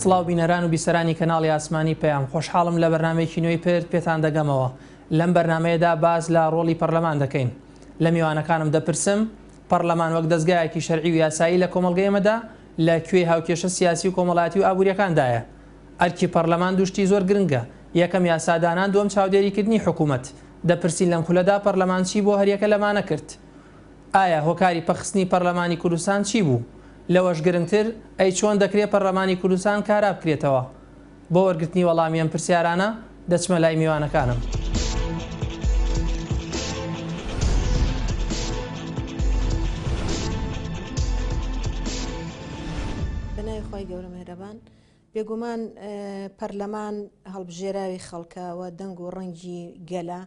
سڵاو بینەران و بیسەرانی کەناڵی ئاسمانی پەیام، خۆشحاڵم لە بەرنامەیەکی نوێی پرد پێتان دەگەمەوە. لەم بەرنامەیەدا باس لە ڕۆڵی پەرلەمان دەکەین. لە میوانەکانم دەپرسم، پەرلەمان وەک دەزگایەکی شەرعی و یاسایی لە کۆمەڵگەی ئێمەدا لە کوێی هاوکێشە سیاسی و کۆمەڵایەتی و ئابوورییەکاندایە؟ ئەرکی پەرلەمان دوو شتی زۆر گرنگە، یەکەم یاسادانان، دووەم چاودێریکردنی حکوومەت. دەپرسین لەم خولەدا پەرلەمان چی بۆ هەریەکە لەمانە کرد؟ ئایا هۆکاری پەکخستنی پەرلەمانی کوردستان چی بوو؟ لەوەش گرنگتر، ئەی چۆن دەکرێ پەرلەمانی کوردستان کارا بکرێتەوە؟ بۆ وەرگرتنی وەڵامی ئەم پرسیارانە، دەچمە لای میوانەکانم. بەناوی خوای گەورە مێهرەبان. بێگومان پەرلەمان هەڵبژێراوی خەڵکە و دەنگ و ڕەنگی گەلە،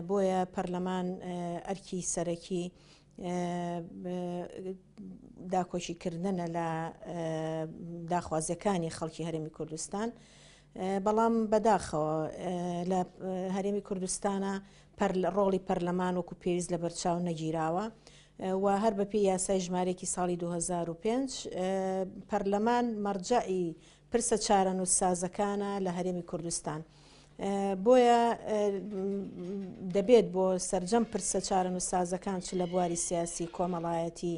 بۆیە پەرلەمان ئەرکی سەرەکی داکۆکیکردنە لە داخوازیەکانی خەڵکی هەرێمی کوردستان بەڵام بەداخەوە لە هەرێمی کوردستانە ڕۆڵی پەرلەمان وەکو پێویست لە بەرچاو نەگیراوە و هەر بەپێی یاسای ژمارێکی ساڵی 2005 پەرلەمان مەرجەعی پرسە چارەنووسسازەکانە لە هەرێمی کوردستان. بۆیە دەبێت بۆ سەرجەم پرسە چارەنووسسازەکان چ لە بواری سیاسی، کۆمەڵایەتی،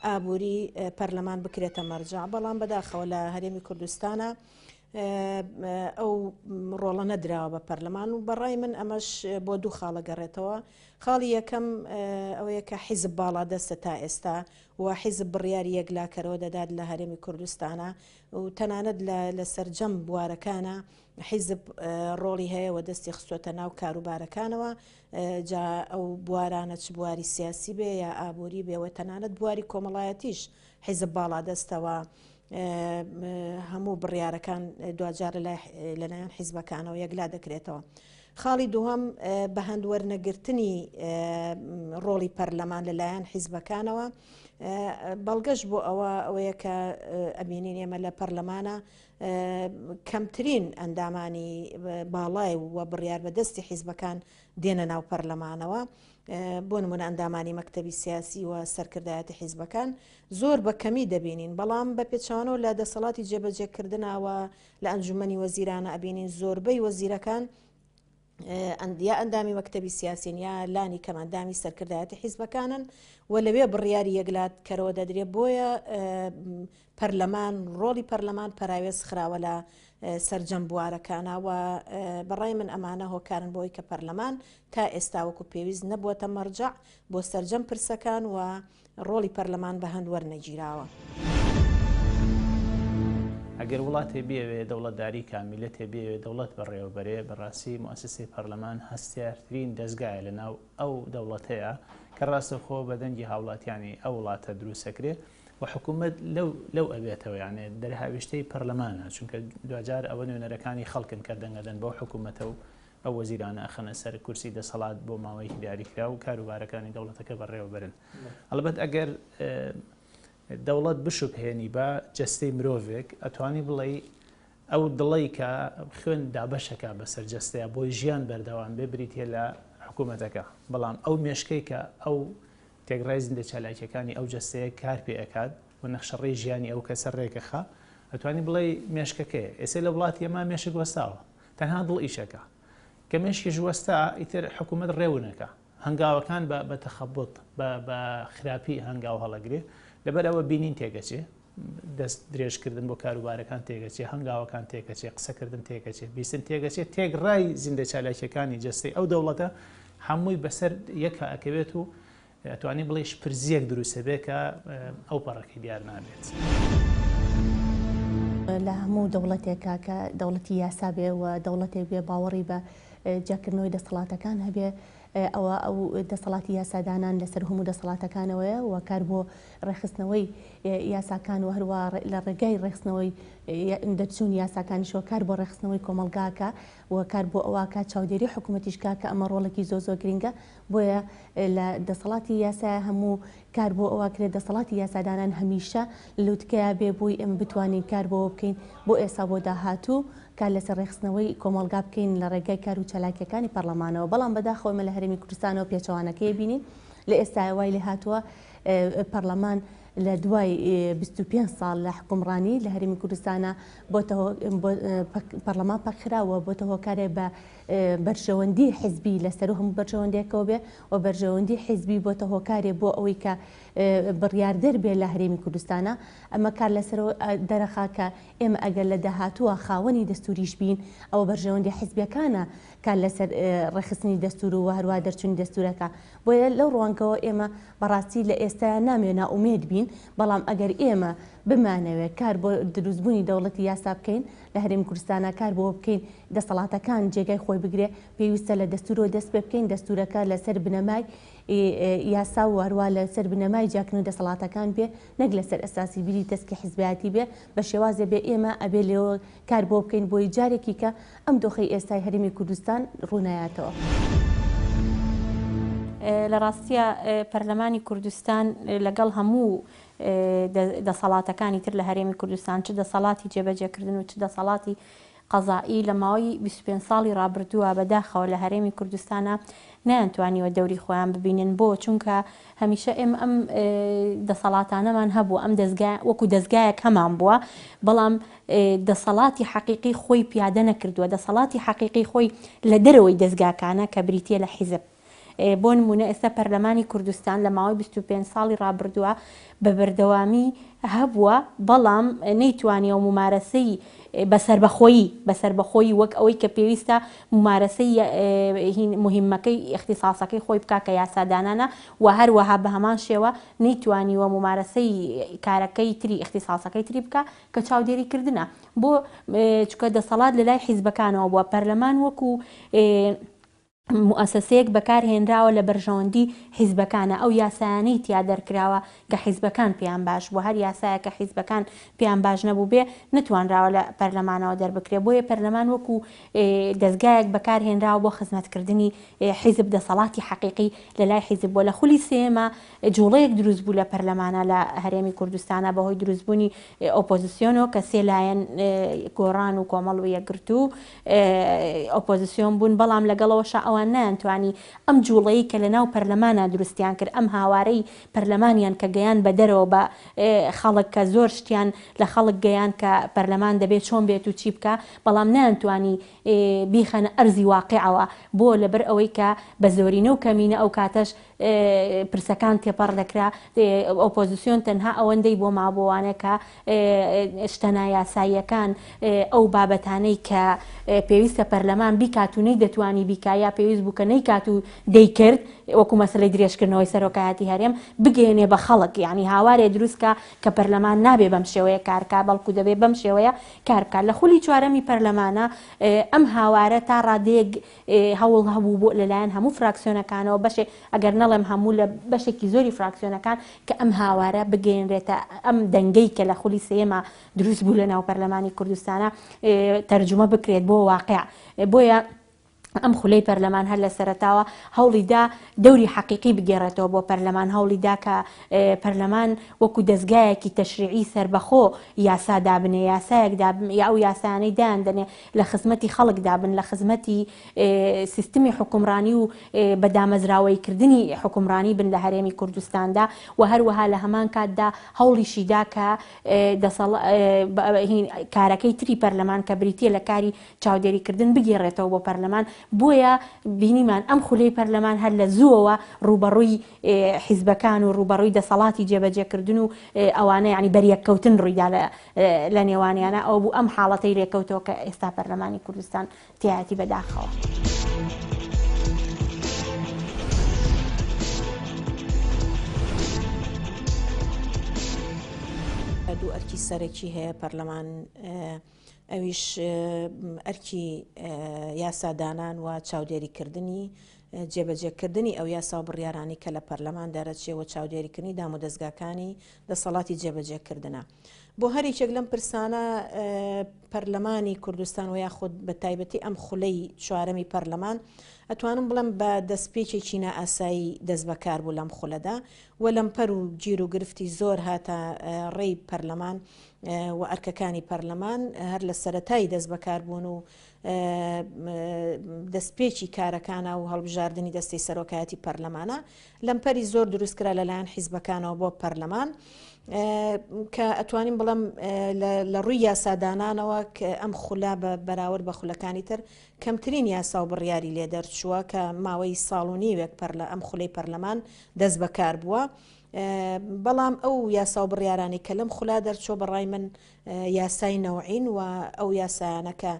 ئابووری پەرلەمان بکرێتە مەرجەع، بەڵام بەداخەوە لە هەرێمی کوردستانە ئەو ڕۆڵە نەدراوە بە پەرلەمان و بەڕای من ئەمەش بۆ دوو خاڵە گەڕێتەوە. خاڵی یەکەم ئەوەیە کە حیزب باڵادەستە تا ئێستا و حیزب بڕیاری یەکلاکەرەوە دەدات لە هەرێمی کوردستانە و تەنانەت لە سەرجەم بوارەکانە حیزب ڕۆڵی هەیە و دەستی خستۆتە ناو کاروبارەکانەوە جا ئەو بوارانە چ بواری سیاسی بێ یا ئابووری بێ و تەنانەت بواری کۆمەڵایەتیش حیزب باڵادەستەوە هەموو بڕیارەکان دواجار لەلایەن حیزبەکانەوە یەکلا دەکرێتەوە. خاڵی دووهەم بە هەند وەرنەگرتنی ڕۆڵی پەرلەمان لەلایەن حیزبەکانەوە بەڵگەش بۆ ئەوە ئەوەیە کە ئەبینین ئێمە لە پەرلەمانە کەمترین ئەندامانی باڵای و بڕیار بەدەستی حیزبەکان دێنە ناو پەرلەمانەوە بۆ نمونە ئەندامانی مەکتەبی سیاسی و سەرکردایەتی حیزبەکان زۆر بە کەمی دەبینین بەڵام بە پێچوانەوە لە دەسەڵاتی جێبەجێکردنەوە لە ئەنجومەنی وەزیرانە ئەبینین زۆربەی وەزیرەکان یا ئەندامی مەکتەبی سیاسین یا لانی کەم ئەندامی سەرکردایەتی حیزبەکانن و لەوێ بڕیاری یەکلات کەرەوە دەدرێت بۆیە پەرلەمان ڕۆڵی پەرلەمان پەراوێز خراوە لە سەرجەم بوارەکانە و بەڕای من ئەمانە هۆکارن بۆی کە پەرلەمان تا ئێستا وەکو پێویست نەبووەتە مەرجەع بۆ سەرجەم پرسەکان و ڕۆڵی پەرلەمان بە هەند وەرنەگیراوە. ئەگەر وڵاتێ بیەوێ دەوڵەتداری کا، میللەتێ بیەوێ دەوڵەت بەڕێوە بەرێ، بەڕاستی موئەسسەی پەڕلەمان هەستیارترین دەزگایە لە ناو ئەو دەوڵەتەیا کە ڕاستەوخۆ بە دەنگی هاوڵاتیانی ئەو وڵاتە دروست ئەکرێ و حکوومەت لەو لەو ئەبێتەوە یانێ دەرهاویشتەی پەڕلەمانە چونکە دواجار ئەوە نوێنەرەکانی خەڵکن کە دەنگ ئەدەن بەو حکوومەتە و ئەو وەزیرانە ئەخەنە سەر کورسی دەسەڵات بۆ ماوەیەکی دیاریکراو و کاروبارەکانی دەوڵەتەکە بەڕێوە بەرن. ئەڵبەت ئەگەر دەوڵەت بشوبهێنی بە جەستەی مرۆڤێک ئەتوانی بڵێی ئەو دڵەی کە خوێن دابەشەکە بەسەر جەستەیە بۆی ژیان بەردەوام بێ بریتە لە حکوومەتەکە بەڵام ئەو مێشکەی کە ئەو تێگڕای زیندە چالاکیەکانی ئەو جەستەیە کار پێ ئەکات و نەخشەڕێی ژیانی ئەو کەسە ڕێکەخا ئەتوانی بڵێی مێشکەکەیە ئێستا لە وڵاتی ئێمە مێشک وەستاوە تەنها دڵ ئیشەکا کە مێشکیش وەستا ئیتر حکوومەت ڕێونەکا هەنگاوەکان بە بە تەخەبوت بە بە خراپی هەنگاو هەڵەگرێ لەبەر ئەوە بینین تێکەچێ دەست درێژکردن بۆ کاروبارەکان تێکەچێ هەنگاوەکان تێکەچێ قسەکردن تێکەچێ بیستن تێکەچێ تێکڕای زیندە چالاکیەکانی جەستەی ئەو دەوڵەتە هەمووی بەسەر یەکا ئەکەوێت و ئەتوانی بڵێی شپرزییەک دروست ئەبێ کە ئەو پەڕەکەی دیار نابێت. لە هەموو دەوڵەتێکا کە دەوڵەتی یاسا بێ و دەوڵەتێک بێ باوەڕی بە جیاکردنەوەی دەسەڵاتەکان هەبێ ئەوە ئەو دەسەڵاتی یاسادانان لەسەر هەموو دەسەڵاتەکانەوەیە و کار بۆ ڕێکخستنەوەی یاساکان و هەروە لە ڕێگای ڕێکخستنەوەی دەرچوونی یاساکانیشەوە کار بۆ ڕێکخستنەوەی کۆمەڵگاکە و کار بۆ ئەوە چاودێری حکوومەتیش کا کە ئەمە ڕۆڵێکی زۆر زۆر گرینگە بۆیە لە دەسەڵاتی یاسایە هەموو کار بۆ ئەوە کرێت دەسەڵاتی یاسادانان هەمیشە لوتکەیا بێ بۆی ئێمە بتوانین کار بۆوە بکەین بۆ ئێستا بۆ داهاتوو کار لەسەر ڕێکخستنەوەی کۆمەڵگا بکەین لە ڕێگای کار و چالاکیەکانی پەڕلەمانەوە بەڵام بەداخەوە ئێمە لە هەرێمی کوردستانەوە پێچەوانەکەی بینین لە ئێستایا وای لێهاتووە پەڕلەمان. لە دوای 25 ساڵ لە حکومڕانی لە هەرێمی کوردستانە بۆتە پەرلەمان پەکخرا و بۆتە هۆکارێ بە بەرژەوەندی حزبی لەسەر هەموو بەرژەوەندێکەوە بێ و بەرژەوەندی حزبی بۆتە هۆکارێ بۆ ئەوەی کە بڕیاردەر بێ لە هەرێمی کوردستانە ئەمە کار لەسەر دەرەخا کە ئێمە ئەگەر لە داهاتووە خاوەنی دەستوریش بین ئەوە بەرژەوەندی حزبیەکانە کار لەسەر ڕێکخستنی دەستور و هەروە دەرچوونی دەستورەکە بۆیە لەو ڕوانگەوە ئێمە بەڕاستی لە ئێستایا نامەوێ نائومێد بین، بەڵام ئەگەر ئێمە بمانەوێ کار بۆ دروستبوونی دەوڵەتی یاسا بکەین لە هەرێمی کوردستانا کار بۆ بکەین دەسەڵاتەکان جێگای خۆی بگرێ پێویستە لە دەستورەوە دەست پێ بکەین دەستورەکە لەسەر بنەمای یاسا و هەروا لەسەر بنەمای جیاکردنەوەی دەسەڵاتەکان بێ نەک لەسەر ئەساسی بیری تەسکی حزبایەتی بێ بە شێوازێ بێ ئێمە ئەبێ لێوە کار بۆ بکەین بۆی جارێکی کە ئەم دۆخەی ئێستای هەرێمی کوردستان ڕوونایاتەوە. لە ڕاستیا پەرلەمانی کوردستان لەگەڵ هەموو دەسەڵاتەکانی تر لە هەرێمی کوردستان چ دەسەڵاتی جێبەجێکردن و چ دەسەڵاتی قەزائی لە ماوەی 25 ساڵی ڕابردووە بەداخەوە لە هەرێمی کوردستانە نەیانتوانیوە دەوری خۆیان ببینن بۆ چونکە هەمیشە ئێمە ئەم دەسەڵاتانەمان هەبوو ئەم دەزگا وەکو دەزگایەک هەمان بووە بەڵام دەسەڵاتی حەقیقی خۆی پیادە نەکردووە دەسەڵاتی حەقیقی خۆی لە دەرەوەی دەزگاکانە کە بریتیە لە حیزب بۆ نمونە ئێستا پەرلەمانی کوردستان لە ماوەی 25 ساڵی ڕابردووە بە بەردەوامی هەبووە بەڵام نەیتوانیەوە ممارەسەی بە سەربەخۆیی بە سەربەخۆیی وەک ئەوەی کە پێویستە مومارەسەی هین موهیمەکەی ئیختیساسەکەی خۆی بکا کە یاسادانانە و هەروەها بە هەمان شێوە نەیتوانیوە مومارەسەی کارەکەی تری ئیختیساسەکەی تری بکا کە چاودێری کردنە بۆ چونکە دەسەڵات لە لای حیزبەکانەوە بووە پەرلەمان وەکوو موئەسەسەیەک بەکار هێنراوە لە بەرژەوەندی حیزبەکانە، ئەو یاسایانەی تیا دەرکراوە کە حیزبەکان پێیان باش بووە، هەر یاسایەک کە حیزبەکان پێیان باش نەبووبێ نەتوانراوە لە پەرلەمانەوە دەربکرێ، بۆیە پەرلەمان وەکو دەزگایەک بەکار هێنراوە بۆ خزمەتکردنی حیزب، دەسەڵاتی حەقیقی لە لای حیزب بووە. لە خولی سێیەما جوڵەیەک دروست بوو لە پەرلەمانا لە هەرێمی کوردستانا بەهۆی دروستبوونی ئۆپۆزسیۆنەوە کە سێ لایەن گۆڕان و کۆمەڵ و یەکگرتوو ئۆپۆزسیۆن بوون، بەڵام لەگەڵەوەشا ئەوان نەیانتوانی ئەم جوڵەی کە لەناو پەرلەمانا دروستیان کرد، ئەم هاوارەی پەرلەمانیان کە گەیاند بە دەرەوە بە خەڵک کە زۆر شتیان لە خەڵک گەیاند کە پەرلەمان دەبێ چۆن بێت و چی بکا، بەڵام نەیانتوانی بیخەنە ئەرزی واقیعەوە، بۆ؟ لەبەر ئەوەی کە بە زۆرینە و کەمینە ئەو کاتەش پرسەکان تێپەڕ دەکرا، ئۆپۆزسیۆن تەنها ئەوەندەی بۆ مابۆوانە کە شتە نایاساییەکان، ئەو بابەتانەی کە پێویستە پەرلەمان بیکات و نەیدەتوانی بیکا یا پێویست بوو کە نەیکات و دەیکرد، وەکو مەسەلەی درێژکردنەوەی سەرۆکایەتی هەرێم، بگەیەنێ بە خەڵک، یانی هاوارێ دروست کا کە پەرلەمان نابێ بەم شێوەیە کار کا، بەڵکو دەبێ بەم شێوەیە کار بکات. لە خولی چوارەمی پەرلەمانا ئەم هاوارە تا ڕادەیەک هەوڵ هەبوو بۆ لەلایەن هەموو فراکسیۆنەکانەوە بەشێ ئەگەر نەڵێم هەموو لە بەشێکی زۆری فراکسیۆنەکان کە ئەم هاوارە بگەیەنرێتە ئەم دەنگەی کە لە خولی سێیەما دروست بوو لە ناو پەرلەمانی کوردستانە تەرجومە بکرێت بۆ واقع بۆیە ئەم خولەی پەرلەمان هەر لە سەرەتاوە هەوڵی دا دەوری حەقیقی بگێڕێتەوە بۆ پەرلەمان هەوڵی دا کە پەرلەمان وەکو دەزگایەکی تەشریعی سەربەخۆ یاسا دابنێ یاسایەک یا ئەو یاسایانەی دایان دەنێ لە خزمەتی خەڵکدا بن، لە خزمەتی سیستمی حوکمڕانی و بە دامەزراوەییکردنی حوکمڕانی بن لە هەرێمی کوردستاندا و هەروەها لە هەمان کاتدا هەوڵیشی دا کە کارەکەی تری پەرلەمان کە بریتییە لە کاری چاودێریکردن بگێڕێتەوە بۆ پەرلەمان. بۆیە بینیمان ئەم خولەی پەرلەمان هەر لە زووەوە ڕووبەڕووی حیزبەکان و ڕووبەڕووی دەسەڵاتی جێبەجێکردن و ئەوانە یانی بەریەککەوتن ڕوویدا لە لە نێوانیانە ئەوە بوو ئەم حاڵەتەی لێکەوتەوە کە ئێستا پەرلەمانی کوردستان تیایەتی بەداخەوە. دوو ئەرکی سەرەکی هەیە پەرلەمان ئەویش ئەرکی یاسادانان و چاودێریکردنی جێبەجێکردنی ئەو یاسا و بڕیارانی کە لە پەرلەمان دەرەچێ و چاودێریکردنی دامودەزگاکانی دەسەڵاتی جێبەجێکردنە. بۆ هەر یەکێک لەم پرسانە پەرلەمانی کوردستان و یاخود بە تایبەتی ئەم خولەی چوارەمی پەرلەمان ئەتوانم بڵێم بە دەستپێکێکی نائاسایی دەست بەکار بوو لەم خولەدا و لەمپەر و گیر و گرفتی زۆر هاتە ڕێی پەرلەمان و ئەرکەکانی پەرلەمان هەر لە سەرەتای دەست بەکاربوون و دەستپێکی کارەکانە و هەڵبژاردنی دەستەی سەرۆکایەتی پەرلەمانە لەمپەری زۆر دروستکرا لەلایەن حیزبەکانەوە بۆ پەرلەمان. کە ئەتوانین بڵێم لە ڕووی یاسادانانەوە کە ئەم خولە بە بەراورد بە خولەکانی تر کەمترین یاسا و بڕیاری لێ دەرچووە کە ماوەی ساڵ و نیوێک پەرلە ئەم خولەی پەرلەمان دەست بەکار بووە. بەڵام ئەو یاسا و بڕیارانەی کە لەم خولا دەرچووە بەڕای من یاسای نەوعین و ئەو یاسایانە کە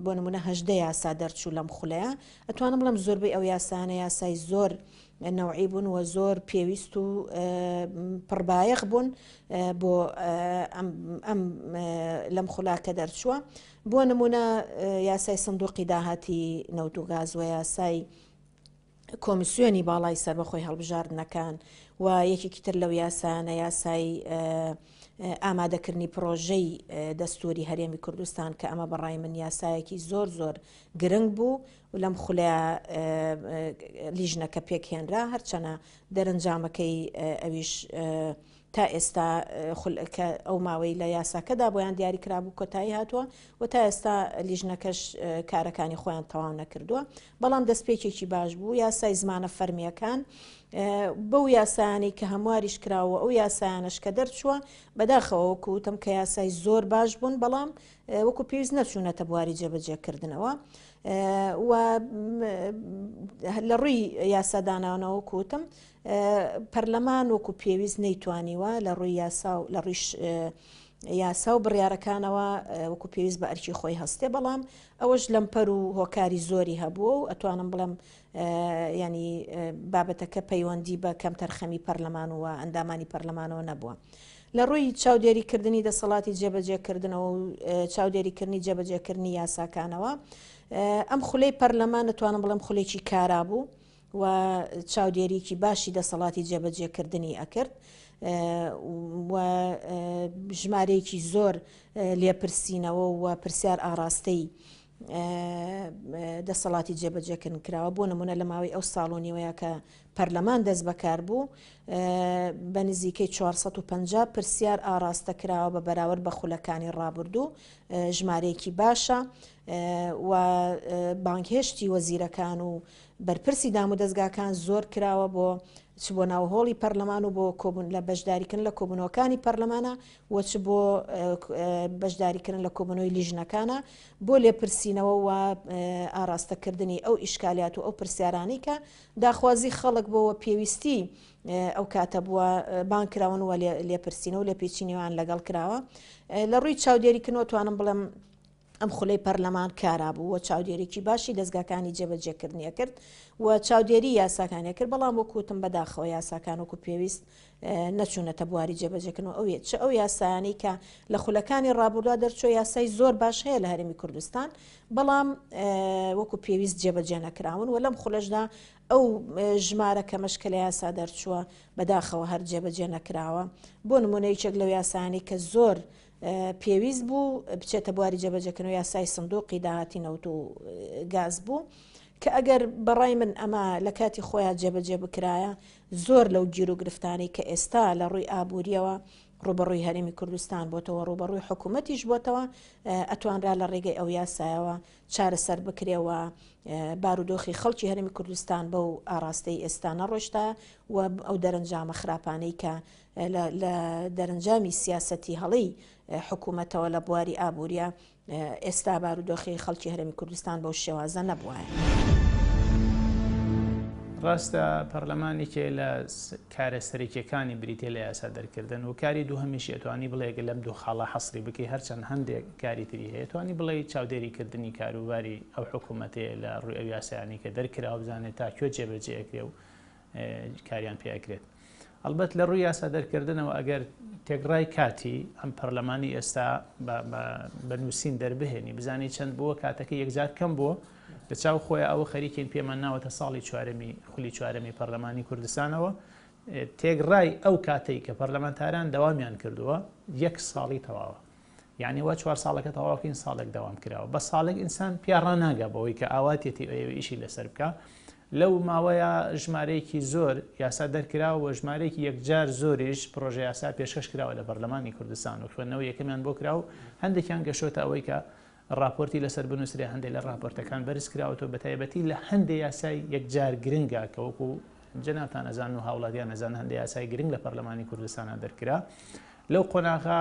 بۆ نمونە هەژدە یاسا دەرچوو لەم خولەیە ئەتوانم بڵێم زۆربەی ئەو یاسانە یاسای زۆر نەوعی بوون و زۆر پێویست و پڕبایەخ بوون بۆ ئەم لەم خولا کە دەرچووە بۆ نمونە یاسای سندوقی داهاتی نەوت و گاز و یاسای کۆمیسیۆنی باڵای سەربەخۆی هەڵبژاردنەکان و یەکێکی تر لەو یاسایانە یاسای ئامادەکردنی پرۆژەی دەستوری هەرێمی کوردستان کە ئەمە بەڕای من یاسایەکی زۆر زۆر گرنگ بوو و لەم خولەیا لیژنەکە پێکهێنرا هەرچەنە دەرەنجامەکەی ئەویش تا ئێستا کە ئەو ماوەی لە یاساکەدا بۆیان دیاری کرابوو کۆتایی هاتووە و تا ئێستا لیژنەکەش کارەکانی خۆیان تەواو نەکردووە بەڵام دەستپێکێکی باش بوو یاسای زمانە فەرمیەکان بەو یاسایانەی کە هەمواریش کراوە ئەو یاسایانەش کە دەرچووە بەداخەوە وەکو وتم کە یاسای زۆر باش بوون بەڵام وەکو پێویست نەچوونەتە بواری جێبەجێکردنەوە و لە ڕووی یاسادانانەوە کوتم پەرلەمان وەکو پێویست نەیتوانیوە لە ڕووی یاسا و لە ڕووی یاسا و بڕیارەکانەوە وەکو پێویست بە ئەرکی خۆی هەستێ بەڵام ئەوەش لەمپەر و هۆکاری زۆری هەبووە و ئەتوانم بڵێم ینی بابەتەکە پەیوەندی بە کەمتەرخەمی پەرلەمان و ئەندامانی پەرلەمانەوە نەبووە. لە ڕووی چاودێریکردنی دەسەڵاتی جێبەجێکردنەوە و چاودێریکردنی جێبەجێکردنی یاساکانەوە ئەم خولەی پەرلەمان دەتوانم بڵێم خولێکی کارا بوو و چاودێریکی باشی دەسەڵاتی جێبەجێکردنی ئەکرد و ژمارەیەکی زۆر لێپرسینەوە و پرسیار ئاراستەی دەسەڵاتی جێبەجێکردن کراوە، بۆ نمونە لە ماوەی ئەو ساڵ و نیوەیە کە پەرلەمان دەست بەکار بوو بە نزیکەی 450 پرسیار ئاراستە کراوە بە بەراورد بە خولەکانی ڕابردوو ژمارەیەکی باشە و بانگهێشتی وەزیرەکان و بەرپرسی دامودەزگاکان زۆر کراوە بۆ چ بۆ ناو هۆڵی پەرلەمان و بۆ کۆبوون لە بەشداریکردن لە کۆبوونەوەکانی پەرلەمانە و چ بۆ بەشداریکردن لە کۆبوونەوەی لیژنەکانە بۆ لێپرسینەوە و ئاراستەکردنی ئەو ئیشکالیات و ئەو پرسیارانەی کە داخوازی خەڵک بۆ پێویستی ئەو کاتە بووە بانگ کراون و لێپرسینەوە و لێپێچینەوەیان لەگەڵ کراوە. لە ڕووی چاودێریکردنەوە توانم بڵێم ئەم خولەی پەرلەمان کارا بوو و چاودێریی باشی دەزگاکانی جێبەجێکردنی ئەکرد و چاودێری یاساکانی ئەکرد، بەڵام وەکو وتم بەداخەوە یاساکان وەکو پێویست نەچوونەتە بواری جێبەجێکردنەوە ئەو چ ئەو یاسایانەی کە لە خولەکانی ڕابردووە دەرچووە یاسای زۆر باش هەیە لە هەرێمی کوردستان بەڵام وەکو پێویست جێبەجێ نەکراون و لەم خولەشدا ئەو ژمارە کەمەش کە لە یاسا دەرچووە بەداخەوە هەر جێبەجێ نەکراوە بۆ نمونە یەکێک لەو یاسایانەی کە زۆر پێویست بوو بچێتە بواری جێبەجێکردنەوە یاسای سندوقی داهاتی نەوت و گاز بوو کە ئەگەر بەڕای من ئەمە لە کاتی خۆیان جێبەجێ بکرایە زۆر لەو گیروگرفتانەی کە ئێستا لە ڕووی ئابوورییەوە ڕووبەڕووی هەرێمی کوردستان بۆتەوە، ڕووبەڕووی حکوومەتیش بۆتەوە، ئەتوانرا لە ڕێگەی ئەو یاسایەوە چارەسەر بکرێ و بارودۆخی خەڵکی هەرێمی کوردستان بەو ئاڕاستەی ئێستا نەڕۆیشتایە و ئەو دەرەنجامە خراپانەی کە لە دەرەنجامی سیاسەتی هەڵەی حکوومەتەوە لە بواری ئابووریە ئێستا بارودۆخی خەڵکی هەرێمی کوردستان بەو شێوازە نەبوایە. ڕاستە پەڕلەمان یەکێ لە کارە سەرەکیەکانی بریتیە لە یاسا دەرکردن و کاری دووهەمیشی ئەتوانی بڵێ گەر لەم دوو خاڵە حەسری بکەی هەرچەند هەندێک کاری تری هەیە توانی بڵێی چاودێری کردنی کاروباری ئەو حکوومەتەیە لە ڕووی ئەو یاسایانەی کە دەرکراوە بزانێت تا کوێ جێبەجێ ئەکرێ و کاریان پێ ئەکرێت. ئەڵبەت لە ڕووی یاسا دەرکردنەوە ئەگەر تێکڕای کاتی ئەم پەرلەمانی ئێستا بە نووسین دەربهێنی بزانی چەند بووە کاتەکە یەکجار کەم بووە لە چاو خۆی ئەوە خەریکین پێمان ناوەتە ساڵی چوارەمی خولی چوارەمی پەرلەمانی کوردستانەوە تێکڕای ئەو کاتەی کە پەرلەمانتاران دەوامیان کردووە یەک ساڵی تەواوە یعنی وا چوار ساڵەکە تەواوکەین ساڵێک دەوام کراوە بە ساڵێک ئینسان پیا ڕاناگا بەوەی کە ئاواتێتی ئەوێ ئیشی لەسەر بکە لەو ماوەیە ژمارەیەکی زۆر یاسا دەرکراوە و ژمارەیەکی یەکجار زۆریش پڕۆژە یاسا پێشکەش کراوە لە پەرلەمانی کوردستان و خوێندنەوەی یەکەمیان بۆ کرا و هەندێکیان گەشتۆتە ئەوەی کە ڕاپۆرتی لەسەر بنووسرێ، هەندێک لە ڕاپۆرتەکان بەرز کراوەتەوە بەتایبەتی لە هەندێ یاسای یەکجار گرنگە کە وەکو. جەنابتان ئەزانن و هاوڵاتیان ئەزانن هەندێ یاسای گرنگ لە پەرلەمانی کوردستانا دەرکرا لەو قۆناغا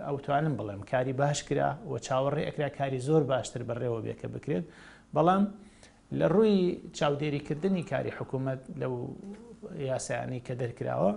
ئەوتوانم بڵێم کاری باش کرا و چاوەڕێ ئەکرا کاری زۆر باشتر بەڕێوە بێ کە بکرێت بەڵام لە ڕووی چاودێریکردنی کاری حکوومەت لەو یاسایانەی کە دەرکراوە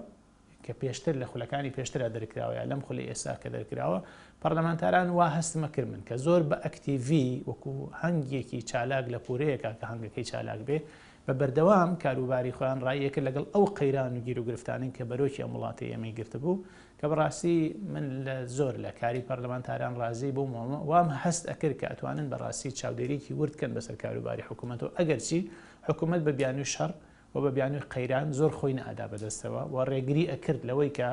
کە پێشتر لە خولەکانی پێشترا دەرکراوە یا لەم خولەی ئێستا کە دەرکراوە پەرلەمانتاران وا هەستمە کرد من کە زۆر بە ئەکتیڤی وەکو هەنگێکی چالاک لە پورەیەکا کە هەنگەکەی چالاک بێ بە بەردەوام کاروباری خۆیان ڕاییەکرد لەگەڵ ئەو قەیران و گیروگرفتانەی کە بەرۆکی ئەم وڵاتەی ئێمەی گرتبوو کە بەڕاستی من لە زۆر لە کاری پەرلەمانتاران ڕازی بووم و وام هەست ئەکرد کە ئەتوانن بەڕاستی چاودێریی ورد کەن بەسەر کاروباری حکوومەتەوە ئەگەرچی حکوومەت بە بیانووی شەڕ و بە بیانووی قەیران زۆر خۆی نەئەدا بەدەستەوە و ڕێگری ئەکرد لەوەی کە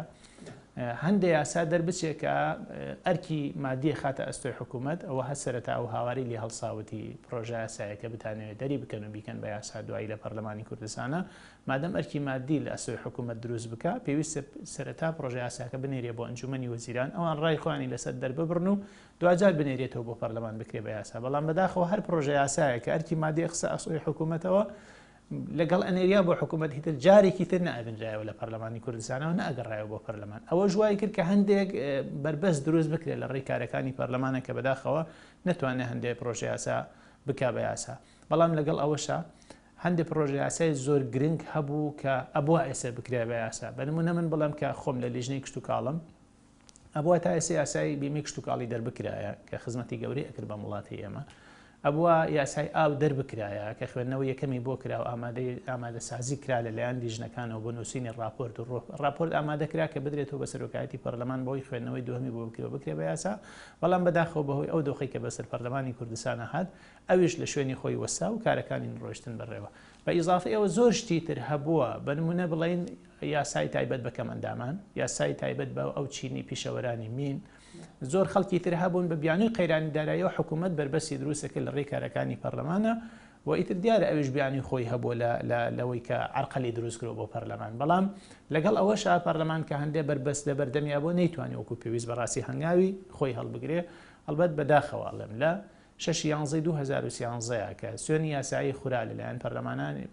هەندێ یاسا دەربچێ کە ئەرکی مادی خاتە ئەستۆی حکوومەت ئەوە هەر سەرەتا ئەو هاواری لێ هەڵساوتی پرۆژە یاسایەکە بتانەوێت دەری بکەن و بیکەن بە یاسا دوایی لە پەرلەمانی کوردستانە مادەم ئەرکی مادی لە ئەستۆی حکوومەت دروست بکە پێویستە سەرەتا پرۆژە یاساکە بنێرێ بۆ ئەنجومەنی وەزیران ئەوان ڕای خۆیانی لەسەر دەرببڕن و دواجار بنێرێتەوە بۆ پەرلەمان بکرێ بە یاسا بەڵام بەداخەوە هەر پرۆژە یاسایە کە ئەرکی مادی خستە ئەستۆی حکوومەتەوە لەگەڵ ئەنێریا بۆ حکوومەت هیتر جارێکی تر نەئەبنرایەوە لە پەرلەمانی کوردستانەوە نەئەگەڕایەوە بۆ پەرلەمان ئەوەش وای کرد کە هەندێک بەربەست دروست بکرێت لە ڕێی کارەکانی پەرلەمانە کە بەداخەوە نەتوانێت هەندێک پرۆژە یاسا بکا بە یاسا بەڵام لەگەڵ ئەوەشا هەندێک پرۆژە یاسای زۆر گرنگ هەبوو کە ئەبووە ئێستا بکرێ بە یاسا بە نمونە من بڵێم کە خۆم لە لیژنەی کشتوکاڵم ئەبوا تا ئێستا یاسای بیمەی کشتوکاڵی دەربکرایە کە خزمەتی گەورەی ئەکرد بەم وڵاتەی ئێمە. ئەبوا یاسای ئاو دەربکرایە کە خوێندنەوەی یەکەمی بۆ کرا و ئامادەی ئامادەسازی کرا لە لایەن لیژنەکانەوە بۆ نووسینی ڕاپۆرت و ڕاپۆرت ئامادە کرا کە بدرێتەوە بە سەرۆکایەتی پەرلەمان بۆی خوێندنەوەی دووهەمی بۆ بکرێ و بکرێ بە یاسا بەڵام بەداخەوە بەهۆی ئەو دۆخەی کە بەسەر پەرلەمانی کوردستانا هات ئەویش لە شوێنی خۆی وەستا و کارەکانی ڕۆیشتن بەڕێوە بە ئیزافەی ئەوە زۆر شتی تر هەبووە بە نموونە بڵێین یاسای تایبەت بە کەمئەندامان، یاسای تایبەت بە ئەو چینی پیشەوەرانی مین، زۆر خەڵکی تر هەبوون بە بیانووی قەیرانی داراییەوە حکوومەت بەربەستی دروست کرد لە ڕێی کارەکانی پەرلەمانە و ئیتر دیارە ئەویش بیانووی خۆی هەبووە لە لە لەوەی کە عەرقەلی دروست کردووە بۆ پەرلەمان بەڵام لەگەڵ ئەوەشا پەرلەمان کە هەندێ بەربەست لە بەردەمیا بووە نەیتوانی وەکوو پێویست بەڕاستی هەنگاوی خۆی هەڵبگرێ ئەڵبەت بەداخەوە ئەڵێم لە شەش یانزەی 2013 کە سوێنی یاسایی خورا لەلایەن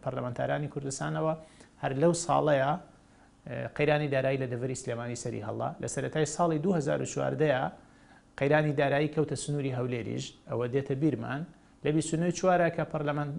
پەرلەمانتارانی کوردستانەوە، هەر لەو ساڵەیا قەیرانی دارایی لە دەڤەری سلێمانی سەری هەڵدا، لە سەرەتای ساڵی 2014 قەیرانی دارایی کەوتە سنووری هەولێریش، ئەوە دێتە بیرمان لە 29 چوارە کە پەرلەمان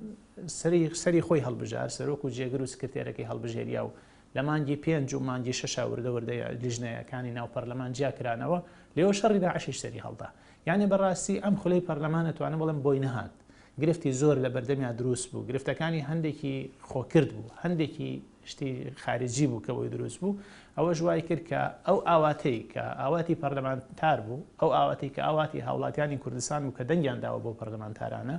سەری خۆی هەڵبژارد، سەرۆک و جێگر و سکرتێرەکەی هەڵبژێریا و لە مانگی پێنج و مانگی شەشا وردە وردە لیژنەیەکانی ناو پەرلەمان جیا کرانەوە، لێوە شەڕی داعشیش سەری هەڵدا. یانی بە ڕاستی ئەم خولەی پەرلەمان ئەتوانم بڵێم بۆی نەهات. گرفتی زۆر لە بەردەمیا دروست بوو، گرفتەکانی هەندێکی خۆکرد بوو، هەندێکی شتی خارجی بوو کە بۆی دروست بوو، ئەوەش وای کرد کە ئەو ئاواتەی کە ئاواتی پەرلەمانتار بوو، ئەو ئاواتەی کە ئاواتی هاوڵاتیانی کوردستان بوو کە دەنگیان داوە بەو پەرلەمانتارانە،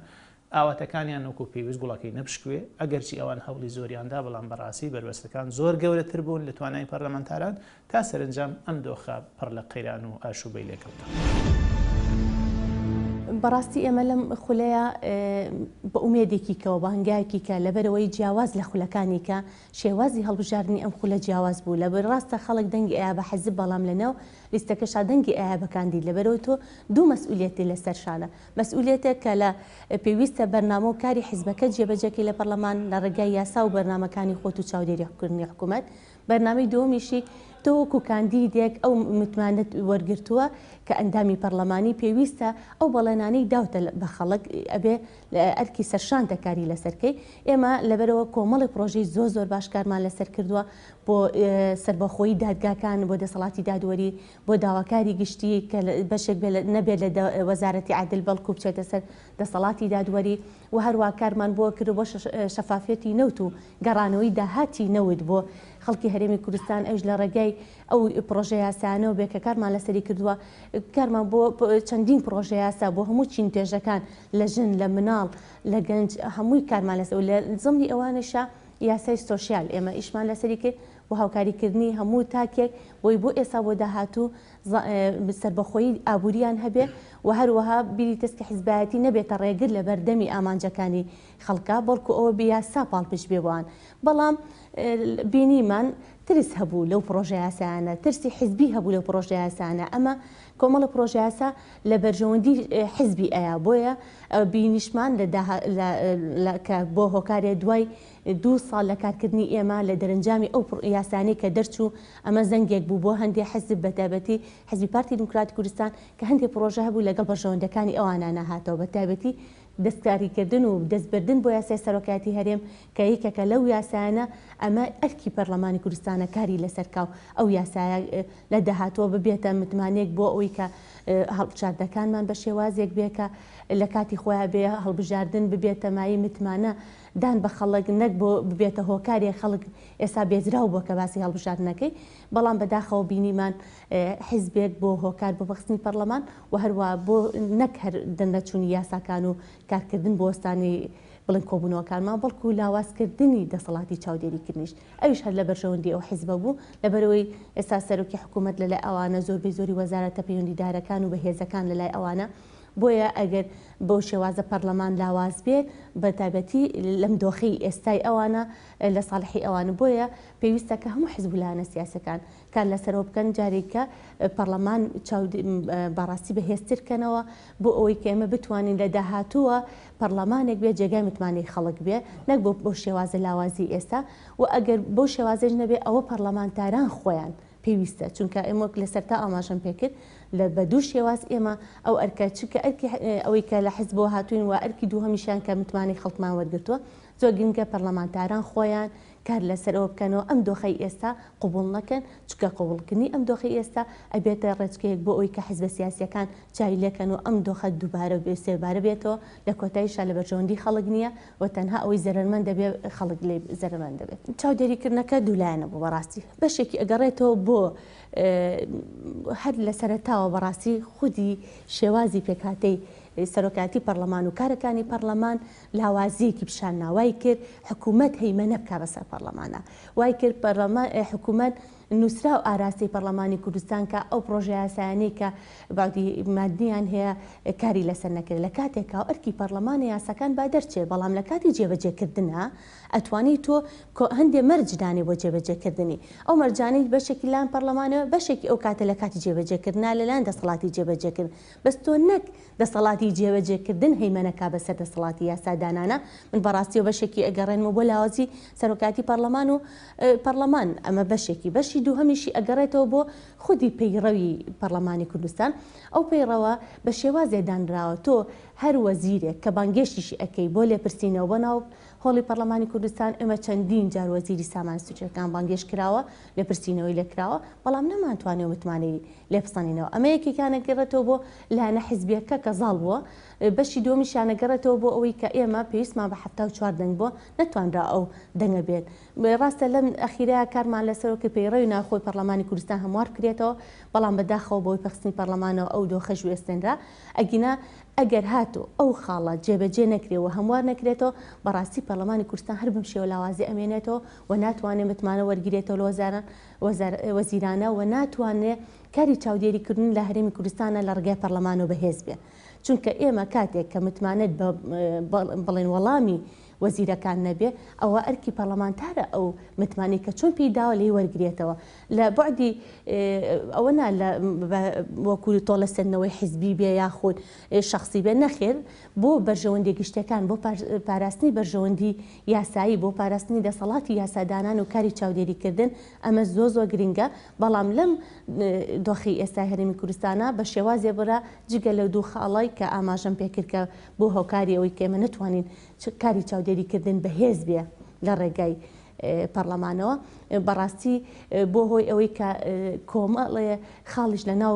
ئاواتەکانیان وەکو پێویست گوڵەکەی نەپشکوێ، ئەگەرچی ئەوان هەوڵی زۆریان دا، بەڵام بەڕاستی بەربەستەکان زۆر گەورەتر بوون لە توانای پەرلەمانتاران، تا سەرەنجام ئەم دۆخە پڕ لە قەیران و ئاشوبەی لێکەوتەوە. بەڕاستی ئێمە لەم خولەیا بە ئومێدێکی کەوە، بە هەنگاوێکی کە لەبەرئەوەی جیاواز لە خولەکانی کە شێوازی هەڵبژاردنی ئەم خولە جیاواز بوو، لەبەر ڕاستە خەڵک دەنگی ئەیا بە حزب بەڵام لەناو لیستەکەشا دەنگی ئەیا بە کاندید، لەبەرئەوەی تۆ دوو مەسئولیەتی لەسەر شانە، مەسئولیەتێک کە لە پێویستە بەرنامە و کاری حیزبەکەت جێبەجێکەی لە پەڕلەمان لە ڕێگای یاسا و بەرنامەکانی خۆت و چاودێری کردنی حکومەت، بەرنامەی دووەمیشی تۆ وەکو کاندیدێک ئەو متمانەت وەرگرتووە کە ئەندامی پەڕلەمانی پێویستە ئەو بەڵێنانەی داوتە بە خەڵک ئەبێ ئەرکی سەرشانتە کاری لەسەر کەی، ئێمە لەبەرئەوە کۆمەڵێک پڕۆژەی زۆر زۆر باش کارمان لەسەر کردووە بۆ سەربەخۆیی دادگاکان بۆ دەسەڵاتی دادوەری بۆ داواکاری گشتی کە بەشێک بێت نەبێت لە وەزارەتی عەدل بەڵکو بچێتە سەر دەسەڵاتی دادوەری و هەروا کارمان بۆ کرد بۆ شەفافیەتی نەوت و گەڕانەوەی داهاتی نەوت بۆ خەڵکی هەرێمی کوردستان ئەویش لە ڕێگای ئەو پڕۆژە یاسایانەوە بێ کە کارمان لەسەری کردووە کارمان بۆ چەندین پڕۆژە یاسا بۆ هەموو چین توێژەکان لە ژن لە مناڵ لە گەنج هەمووی کارمان لەسەر و لە زمنی ئەوانەشا یاسای سۆشیال ئێمە ئیشمان لەسەری کرد بۆ هاوکاریکردنی هەموو تاکێک بۆی بۆ ئێستا بۆ داهاتوو سەربەخۆیی ئابووریان هەبێ و هەروەها بیری تەسکی حیزبایەتی نەبێتە ڕێگر لە بەردەمی ئامانجەکانی خەڵکا بەڵکو ئەوە بە یاسا پاڵپشت بێ بۆیان بەڵام بینیمان ترس هەبوو لەو پڕۆژە یاسایانە ترسی حیزبی هەبوو لەو پڕۆژە یاسایانە ئەمە. کۆمەڵە پرۆژەیاسا لە بەرژەوەندی حزبی ئەیا بۆیە بینیشمان لە لە کە بۆ هۆکارێ دوای دوو ساڵ لە کارکردنی ئێمە لە دەرەنجامی ئەو یاسانەی کە دەرچوو ئەمە زەنگێک بوو بۆ هەندێ حزب بەتایبەتی حزبی پارتی دیموکراتی کوردستان کە هەندێ پرۆژە هەبوو لەگەڵ بەرژەوەندەکانی ئەوانە نەهاتەوە بەتایبەتی دەستکاریکردن و دەستبردن بۆ یاسای سەرۆکایەتی هەرێم کە یەکێکە لەو یاسایانە ئەمە ئەرکی پەرلەمانی کوردستانە کاری لەسەر کا و ئەو یاسایە لە داهاتووە ببێتە متمانەیەک بۆ ئەوەی کە هەڵبژاردنەکانمان بە شێوازێک بێ کە لە کاتی خۆیان بێ هەڵبژاردن ببێتە مایەی متمانە دان بە خەڵک نەک بۆ ببێتە هۆکارێک خەڵک ئێستا بێزراو بووە کە باسی هەڵبژاردنەکەی بەڵام بەداخەوە بینیمان حیزبێک بۆ هۆکار بۆ پەخستنی پەڕلەمان و هەروا بۆ نەک هەر دەرنەچوونی یاساکان و کارکردن بۆ وەستانی بڵێن کۆبوونەوەکانمان بەڵکو لاوازکردنی دەسەڵاتی چاودێریکردنیش ئەویش هەر لە بەرژەوەندی ئەو حیزبە بوو لەبەرئەوەی ئێستا سەرۆکی حکوومەت لەلای ئەوانە زۆربەی زۆری وەزارەتە پەیوەندیدارەکان و بەهێزەکان لەلای ئەوانە بۆیە ئەگەر بەو شێوازە پەڕلەمان لاواز بێت بەتایبەتی لەم دۆخەی ئێستای ئەوانە لە ساڵحی ئەوانە بۆیە پێویستە کە هەموو حزب و لایەنە سیاسەکان کار لەسەرەوە بکەن جارێک کە پەڕلەمان بەڕاستی بەهێزتر کەنەوە بۆ ئەوەی کە ئێمە بتوانین لە داهاتووە پەڕلەمانێک بێ جێگای متمانەی خەڵک بێ نەک بۆ بەو شێوازە لاوازی ئێستا و ئەگەر بەو شێوازەش نەبێ ئەوە پەڕلەمانتاران خۆیان پێویستە چونکە ئێمە وەک لە سەرتا ئاماژەم پێکرد لە بە دوو شێواز ئێمە ئەو ئەرکە چونکە ئەرکی ئەوەی کە لە حزبەوە هاتوین و ئەرکی دووهەمیشیان کە متمانەی خەڵکمان وەرگرتووە زۆر گرنگە پەرلەمانتاران خۆیان کار لەسەر ئەوە بکەنەوە ئەم دۆخەی ئێستا قبوڵ نەکەن، چونکە قبوڵکردنی ئەم دۆخەی ئێستا ئەبێتە ڕێچکەیەک بۆ ئەوەی کە حزبە سیاسیەکان چاوی لێکەن و ئەم دۆخە دووبارە و سێبارە بێتەوە، لە کۆتاییشا لە بەرژەوەندی خەڵک نییە و تەنها ئەوەی زەرەرمەند دەبێت خەڵک لێی زەرەرمەند دەبێت. چاودێریکردنەکە دوولایەنە بوو بەڕاستی، بەشێکی ئەگەڕێتەوە بۆ هەر لە سەرەتاوە بەڕاستی خودی شێوازی پێکهاتەی سەرۆکایەتی پەڕلەمان و کارەکانی پەڕلەمان لاوازییەکی پیشان نا، وای کرد حکوومەت هەیمەنە بکا بەسەر پەڕلەمانا، وای کرد پەڕلەمان حکوومەت نووسراو ئاراستەی پەڕلەمانی کوردستان کا، ئەو پڕۆژەیاسایانەی کە بەعدی ماددیان هەیە کاری لەسەر نەکرێ، لە کاتێکا ئەرکی پەڕلەمانە یاساکان با دەرچێ، بەڵام لە کاتی جێبەجێکردنا ئەتوانی تۆ هەندێ مەرج دانێ بۆ جێبەجێکردنی، ئەو مەرجانەی بەشێکی لایەن پەڕلەمانەوە بەشێکی ئەو کاتە لە کاتی جێبەجێکردنا لەلایەن دەسەڵاتی جێبەجێکردن، بەس تۆ نەک دەسەڵاتی جێبەجێکردن هەیمەنە کا بەسەر دەسەڵاتی یاسادانانە، من بەڕاستیەوە بەشێکی ئەگەڕێنمەوە بۆ لاوازی سەرۆکایەتی پەڕلەمان و پەڕلەمان، ئەمە بەشێکی، بەشی دووهەمیشی ئەگەڕێتەوە بۆ خودی پەیڕەوی پەڕلەمانی کوردستان، ئەو پەیڕەوە بە شێوازێ دانراوە تۆ هەر وەزیرێک کە بانگێشتیشی ئەکەی بۆ لێپرسینەوە بۆ ناو هۆڵی پەڕلەمانی کوردستان، ئێمە چەندین جار وەزیری سامانە سروشتیەکان بانگێشت کراوە لێپرسینەوەی لێکراوە، بەڵام نەمانتوانیوە متمانەی لێبسەنینەوە. ئەمە یەکێکیان ئەگەڕێتەوە بۆ لایەنە حیزبییەکە کە زاڵ بووە، بەشی دووەمیشیان ئەگەڕێتەوە بۆ ئەوەی کە ئێمە پێویستمان بە 74 دەنگ بووە، نەتوانرا ئەو دەنگە بێت. ڕاستە لەم ئەخیرەیا کارمان لەسەرەوە کرد پەیڕەوی ناوخۆی پەڕلەمانی کوردستان هەموار بکرێتەوە، بەڵام بەداخەوە بەهۆی پەخستنی پەڕلەمانەوە ئەو دۆخەش وێستێنرا. ئەگینا ئەگەر هاتوو ئەو خاڵە جێبەجێ نەکرێ و هەموار نەکرێتەوە، بەڕاستی پەڕلەمانی کوردستان هەر بەم شێوە لاوازی ئەمێنێتەوە و ناتوانێ متمانە وەرگرێتەوە لە وەزاران وەزیرانە و ناتوانرێ کاری چاودێری کردن لە هەرێمی کوردستانە لە ڕێگای پەڕلەمانەوە بەهێز بێ چونکە ئێمە کاتێک کە متمانەت بە بڵێن وەڵامی وەزیرەکان نەبێ ئەوە ئەرکی پەڕلەمانتارە ئەو متمانەی کە چۆن پێی داوە لێی وەرگرێتەوە لە بوعدی ئەوە نا لە وەکو تۆڵەسەندنەوەی حیزبی بێ یاخود شەخسی بێ نەخێر بۆ بەرژەوەندیە گشتیەکان، بۆ پاراستنی بەرژەوەندی یاسایی، بۆ پاراستنی دەسەڵاتی یاسادانان و کاری چاودێریکردن، ئەمە زۆر زۆر گرنگە، بەڵام لەم دۆخی ئێستای هەرێمی کوردستانا بە شێوازێ بڕا جگە لەو دوو خاڵەی کە ئاماژەم پێکرد کە بۆ هۆکاری ئەوەی کە ئێمە نەتوانین کاری چاودێریکردن بەهێز بێ لە ڕێگای پەڕلەمانەوە بەڕاستی بۆ هۆی ئەوەی کە کۆمەڵێ خاڵیش لە ناو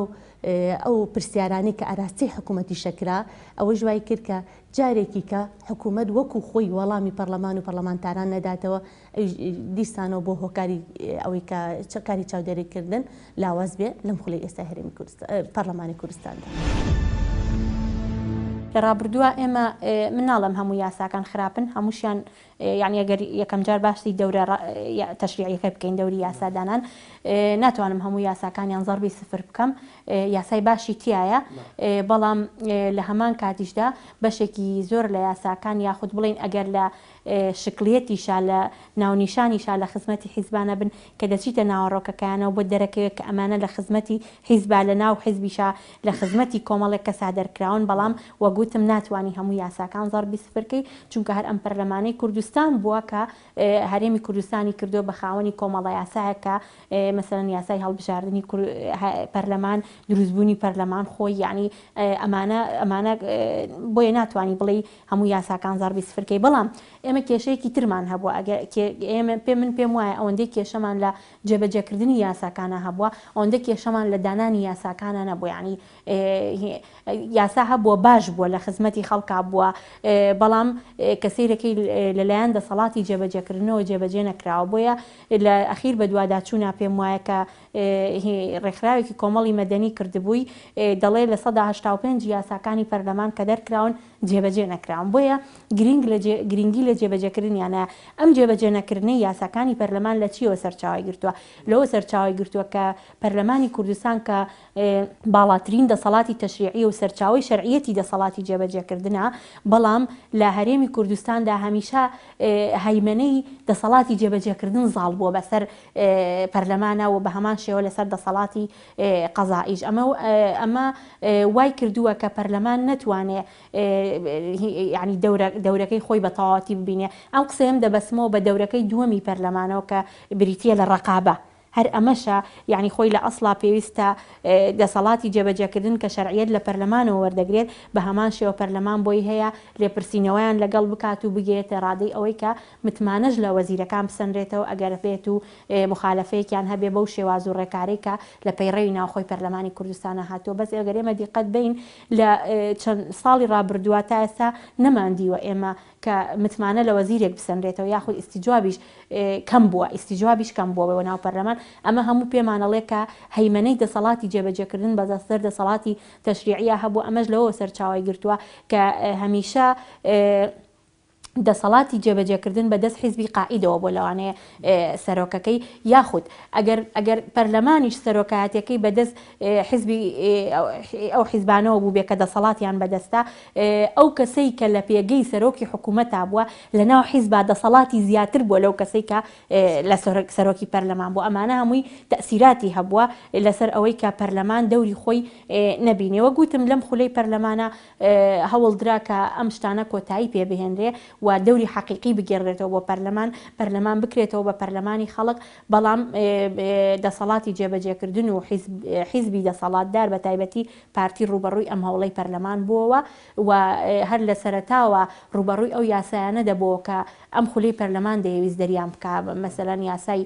ئەو پرسیارانەی کە ئاراستەی حکوومەتیشە کرا، ئەوەیش وای کرد کە جارێکی کە حکوومەت وەکوو خۆی وەڵامی پەڕلەمان و پەڕلەمانتاران نەداتەوە، ئەویش دیسانەوە بۆ هۆکاری ئەوەی کە کاری چاودێریکردن لاواز بێ لەم خولەی ئێستای هەرێمی کوردستان پەڕلەمانی کوردستاندا. لە ڕابردووا ئێمە من ناڵێم هەموو یاساکان خراپن، هەمووشیان. یانی ئەگەر یەکەم جار باسی دەورە تەشریعیەکە بکەین دەوری یاسادانان ناتوانم هەموو یاساکانیان زەڕبی سفر بکەم یاسای باشی تایە بەڵام لە هەمان کاتیشدا بەشێکی زۆر لە یاساکان یاخود بڵین ئەگەر لە شکڵیەتیشا لە ناونیشانیشا لە خزمەتی حیزبانە بن کە دەچیتە ناوەڕۆکەکەیانەوە بۆت دەرەکەوێت کە ئەمانە لە خزمەتی حیزبا لە ناو حیزبیشا لە خزمەتی کۆمەڵێک کەسا دەرکراون بەڵام وەک وتم ناتوانی هەموو یاساکان زەڕبی سفر کەی چونکە هەر ئەم پەرلەمانەی کوردستان بووە کە هەرێمی کوردستانی کردووە بە خاوەنی کۆمەڵە یاسایەک کە مەسەلەن یاسای هەڵبژاردنی پەرلەمان دروستبوونی پەرلەمان خۆی یەعنی ئەمانە ئەمانە بۆیە ناتوانی بڵێی هەموو یاساکان زەڕبی سفر کەی بەڵام ئێمە کێشەیەکی ترمان هەبووە ئەگەر ئێمە پێ من پێم وایە ئەوەندەی کێشەمان لە جێبەجێکردنی یاساکانە هەبووە ئەوەندە کێشەمان لە دانانی یاساکانە نەبوو یعنی یاسا هەبووە باش بووە لە خزمەتی خەڵکا بووە بەڵام کە سەیرەکەی لەلایەن دەسەڵاتی جێبەجێکردنەوە جێبەجێ نەکراوە بۆیە لە ئەخیر بەدواداچوونا پێم وایە کە ڕێکخراوێکی کۆمەڵی مەدەنی کردبووی دەڵێ 85% یاساکانی پەرلەمان کە دەرکراون جێبەجێ نەکراون بۆیە گرینگ لە گرینگی لە جێبەجێکردنیانە ئەم جێبەجێ نەکردنەی یاساکانی پەرلەمان لە چیەوە سەرچاوەی گرتووە لەوە سەرچاوەی گرتووە کە پەرلەمانی کوردستان کە باڵاترین دەسەڵاتی تەشریعیە و سەرچاوەی شەرعیەتی دەسەڵاتی جێبەجێکردنە بەڵام لە هەرێمی کوردستاندا هەمیشە هەیمەنەی دەسەڵاتی جێبەجێکردن زاڵ بووە بەسەر پەرلەمانە و بە هەمان شێوە لەسەر دەسەڵاتی قەزائیش ئەمە ئەمە وای کردووە کە پەرلەمان نەتوانێ یعنی دەورەکەی خۆی بە تەواوەتی ببینێ ئەم قسەیەم دەبەستمەوە بە دەورەکەی دووەمی پەرلەمانەوە کە بریتییە لە ڕەقابە هەر ئەمەشە یعنی خۆی لە ئەسڵا پێویستە دەسەڵاتی جێبەجێکردن کە شەرعیەت لە پەرلەمانەوە وەردەگرێت بە هەمان شێوە پەرلەمان بۆی هەیە لێپرسینەوەیان لەگەڵ بکات و بگەیەتە ڕادەی ئەوەی کە متمانەش لە وەزیرەکان بسەنرێتەوە ئەگەر بێت و موخالەفەیەکیان هەبێ بەو شێواز و ڕێکارەی کە لە پەیڕەوی ناوخۆی پەرلەمانی کوردستانا هاتووە بەس ئەگەر ئێمە دیقەت بەین لە چەند ساڵی ڕابردووە تا ئێستا نەماندیوە ئێمە کە متمانە لە وەزیرێک بسەنرێتەوە یاخود ئیستیجوابیش کەم بووە ئیستیجوابیش کەم بووە بۆ ناو پەرلەمان ئەمە هەموو پێمان ئەڵێ کە هەیمەنەی دەسەڵاتی جێبەجێکردن بە سەر دەسەڵاتی تەشریعیە هەبووە ئەمەش لەوەوە سەرچاوەی گرتووە کە هەمیشە دەسەڵاتی جێبەجێکردن بە دەست حیزبی قائیدەوە بۆ لەوانەیە سەرۆکەکەی یاخود ئەگەر ئەگەر پەرلەمانیش سەرۆکایەتەکەی بە دەست حیزبی ئەو حیزبانەوە بووبێ کە دەسەڵاتیان بەدەستە ئەو کەسەی کە لە پێگەی سەرۆکی حکوومەتا بووە لە ناو حیزبا دەسەڵاتی زیاتر بووە لەو کەسەی کە لە سەرۆکی پەرلەمان بوو ئەمانە هەمووی تەئسیراتی هەبووە لەسەر ئەوەی کە پەرلەمان دەوری خۆی نەبینێ وەک وتم لەم خولەی پەرلەمانە هەوڵدرا کە ئەم شتانە کۆتایی پێ بهێنرێ و دەوری حەقیقی بگێڕدرێتەوە بۆ پەرلەمان، پەرلەمان بکرێتەوە بە پەرلەمانی خەڵک، بەڵام دەسەڵاتی جێبەجێکردن و حیزبی دەسەڵاتدار بە تایبەتی پارتی ڕووبەڕووی ئەم هەوڵەی پەرلەمان بووەوە و هەر لە سەرەتاوە ڕووبەڕووی ئەو یاسایانە دەبۆوە کە ئەم خولەی پەرلەمان دەیەویست دەریان بکا، مەسەلەن یاسای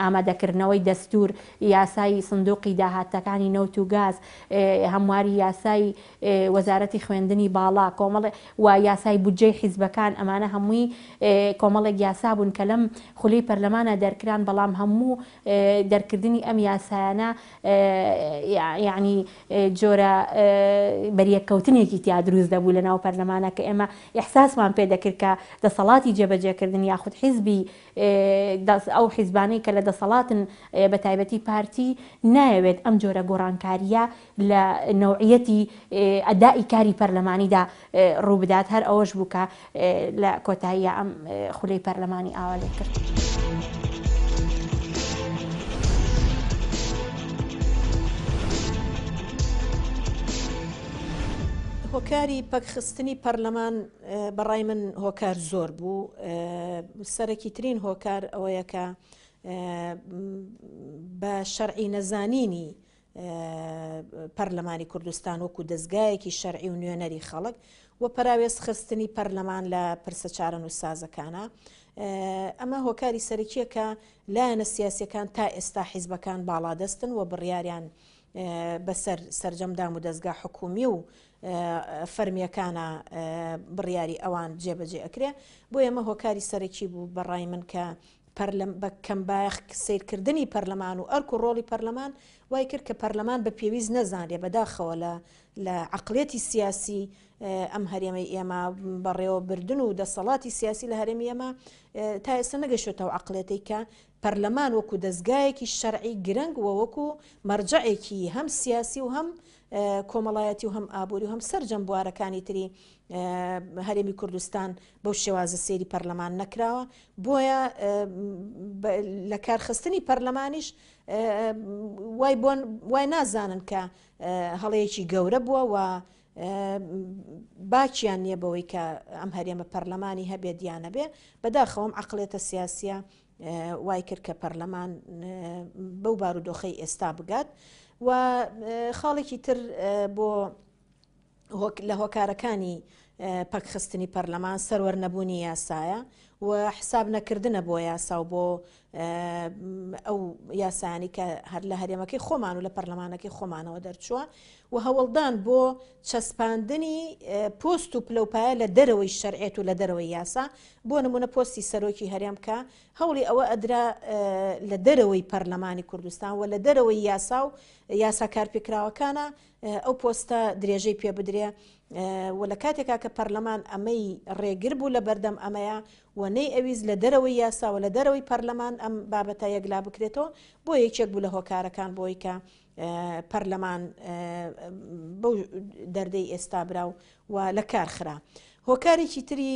ئامادەکردنەوەی دەستوور، یاسای سندوقی داهاتەکانی نەوت و گاز، هەمواری یاسای وەزارەتی خوێندنی باڵا، کۆمەڵێ و یاسای بودجەی حیزبەکان، ئەمانە هەمووی کۆمەڵێک یاسا بوون کە لەم خولەی پەرلەمانا دەرکران، بەڵام هەموو دەرکردنی ئەم یاسایانە یەعنی جۆرە بەریەککەوتنێکی تیا دروست دەبوو لەناو پەرلەمانا کە ئێمە ئیحساسمان پێ دەکرد کە دەسەڵاتی جێبەجێکردن یاخود حیزبی ئەو حیزبانەی کە لە دەسەڵاتن بە تایبەتی پارتی نایەوێت ئەم جۆرە گۆڕانکارییە لە نەوعیەتی ئەدائی کاری پەرلەمانیدا ڕووبدات، هەر ئەوەش بوو کە لە کۆتاییا ئەم خولەی پەرلەمانی ئاوا لێکرد. هۆکاری پەکخستنی پەرلەمان بەڕای من هۆکار زۆر بوو سەرەکی ترین هۆکار ئەوەیە کە بە شەرعی نەزانینی پەرلەمانی کوردستان وەکو دەستگایەکی شەرعی و نوێنەری خەڵک و پەراوێز خستنی پەرلەمان لە پرسە چارەنووسسازەکانە ئەمە هۆکاری سەرەکیە کە لایەنە سیاسەکان تا ئێستا حیزبەکان باڵادەستن و بڕیاریان بەسەر سەرجەم دام و دەستگا حکومی و فەرمیەکانە بڕیاری ئەوان جێبەجێ ئەکرێ بۆ ئێمە هۆکاری سەرەکی بوو بەڕای من کە. بە کەمبایەخ سەیرکردنی پەرلەمان و ئەرک و ڕۆڵی پەرلەمان وای کرد کە پەرلەمان بە پێویست نەزانرێ، بەداخەوە لە لە عەقڵیەتی سیاسی ئەم هەرێمەی ئێمە بەڕێوەبردن و دەسەڵاتی سیاسی لە هەرێمی ئێمە تا ئێستا نەگەشتۆتە ئەو عەقڵیەتەی کە پەرلەمان وەکو دەزگایەکی شەرعی گرنگ و وەکو مەرجەعێکی هەم سیاسی و هەم کۆمەڵایەتی و هەم ئابووری و هەم سەرجەم بوارەکانی تری هەرێمی کوردستان بەو شێوازە سەیری پەرلەمان نەکراوە بۆیە لە کارخستنی پەرلەمانیش وای بۆن وای نازانن کە هەڵەیەکی گەورە بووە و باکیان نییە بەوەی کە ئەم هەرێمە پەرلەمانی هەبێت یان نەبێ بەداخەوەم عقلێتە سیاسیە وای کرد کە پەرلەمان بەو بارودۆخەی ئێستا بگات و خاڵێکی تر بۆ لە هۆکارەکانی پەکخستنی پەرلەمان سەروەر نەبوونی یاسایە و حساب نەکردنە بۆ یاسا و بۆ ئەو یاسایانی کە هەر لە هەرێمەکەی خۆمان و لە پەرلەمانەکەی خۆمانەوە دەرچووە و هەوڵدان بۆ چەسپاندنی پۆست و پلەوپایە لە دەرەوەی شەرعێت و لە دەرەوەی یاسا بۆ نمونە پۆستی سەرۆکی هەرێم کە هەوڵی ئەوە ئەدرا لە دەرەوەی پەرلەمانی کوردستان و لە دەرەوەی یاسا و یاسا کارپێکراوەکانە ئەو پۆستە درێژەی پێ بدرێ و لە کاتێکا کە پەرلەمان ئەمەی ڕێگر بوو لە بەردەم ئەمەیە و نەی ئەویست لە دەرەوەی یاسا و لە دەرەوەی پەرلەمان ئەم بابەتە یەکلا بکرێتەوە بۆ یەکێک بوو لە هۆکارەکان بۆی کە پەرلەمان بەو دەردەی ئێستا برا و لە کار خرا. هۆکارێکی تری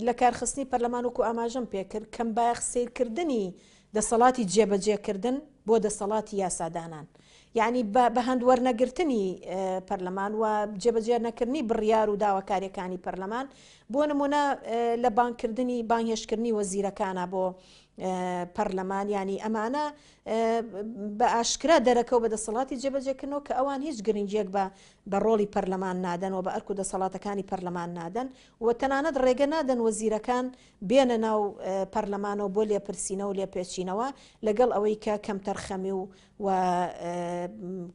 لە کارخستنی پەرلەمان وەکو ئاماژەم پێکرد کەم بایەخ سیرکردنی دەسەڵاتی جێبەجێکردن بۆ دەسەڵاتی یاسادانان یەعنی بە هەند وەرنەگرتنی پەرلەمان و جێبەجێ نەکردنی بڕیار و داواکاریەکانی پەرلەمان بۆ نمونە لە بانگکردنی بانگهێشتکردنی وەزیرەکانە بۆ پەرلەمان ینی ئەمانە بە ئاشکرا دەرەکەو بە دەسەڵاتی جێبەجێکردنەوە کە ئەوان هیچ گرنگیەک بە بە ڕۆڵی پەرلەمان نادەن و بە ئەرک و دەسەڵاتەکانی پەرلەمان نادەن و تەنانەت ڕێگە نادەن وەزیرەکان بێنە ناو پەرلەمانەوە بۆ لێپرسینەوە و لێپێچینەوە، لەگەڵ ئەوەی کە کەمتەرخەمی و و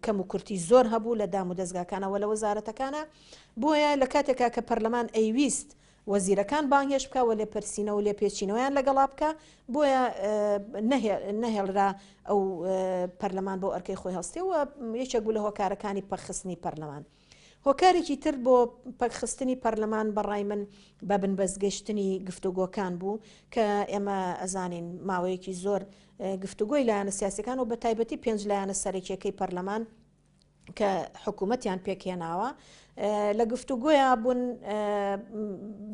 کەموکورتی زۆر هەبوو لە دامودەزگاکانە و لە وەزارەتەکانە، بۆیە لە کاتێکا کە پەرلەمان ئەیویست وەزیرەکان بانگهێشت بکا و لێپرسینەوە و لێپێچینەوەیان لەگەڵا بکا، بۆیە نەهێڵرا ئەو پەرلەمان بەو ئەرکەی خۆی هەڵستێ و یەکێک بوو لە هۆکارەکانی پەکخستنی پەرلەمان. هۆکارێکی تر بۆ پەکخستنی پەرلەمان بە ڕای من بە بنبەست گەشتنی گفتوگۆکان بوو کە ئێمە ئەزانین ماوەیەکی زۆر گفتوگۆی لایەنە سیاسەکان و بە تایبەتی پێنج لایەنە سەرەکیەکەی پەرلەمان کە حکوومەتیان پێکهێناوە لە گفتوگۆیا بوون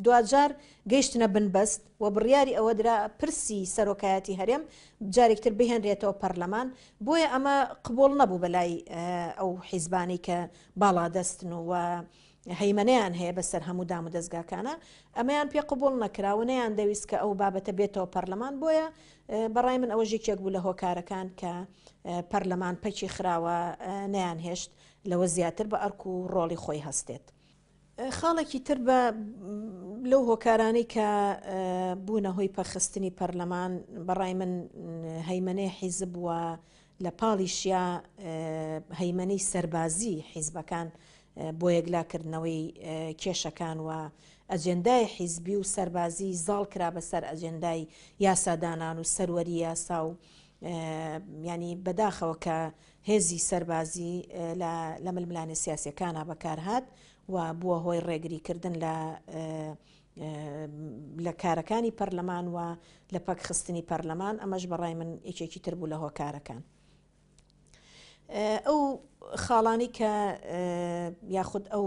دواجار گەیشتنە بنبەست و بڕیاری ئەوە درا پرسی سەرۆکایەتی هەرێم جارێکتر بهێنرێتەوە پەرلەمان بۆیە ئەمە قبوڵ نەبوو بەلای ئەو حیزبانەی کە باڵادەستن و هەیمەنەیان هەیە بەسەر هەموو دامودەزگاکانە، ئەمەیان پێ قبوڵ نەکرا و نەیان دەویست کە ئەو بابەتە بێتەوە پەرلەمان، بۆیە بەڕای من ئەوەش یەکێک بوو لە هۆکارەکان کە پەرلەمان پەکی خراوە نەیانهێشت لەوە زیاتر بە ئەرک و ڕۆڵی خۆی هەستێت. خاڵێکی تر بە لەو هۆکارانەی کە بوونە هۆی پەکخستنی پەرلەمان بەڕای من هەیمەنەی حیزب و لە پاڵیشیا هەیمەنەی سەربازی حیزبەکان بۆ یەکلاکردنەوەی کێشەکان و ئەجێندای حیزبی و سەربازی زاڵ کرا بەسەر ئەجێندای یاسادانان و سەروەری یاسا و ینی بەداخەوە کە هێزی سەربازی لە لە ململانێ سیاسیەکانا بەکارهات و بووە هۆی ڕێگری کردن لە لە کارەکانی پەرلەمان و لە پەکخستنی پەرلەمان ئەمەش بەڕای من یەکێکی تر بوو لە هۆکارەکان. ئەو خاڵانی کە یاخود ئەو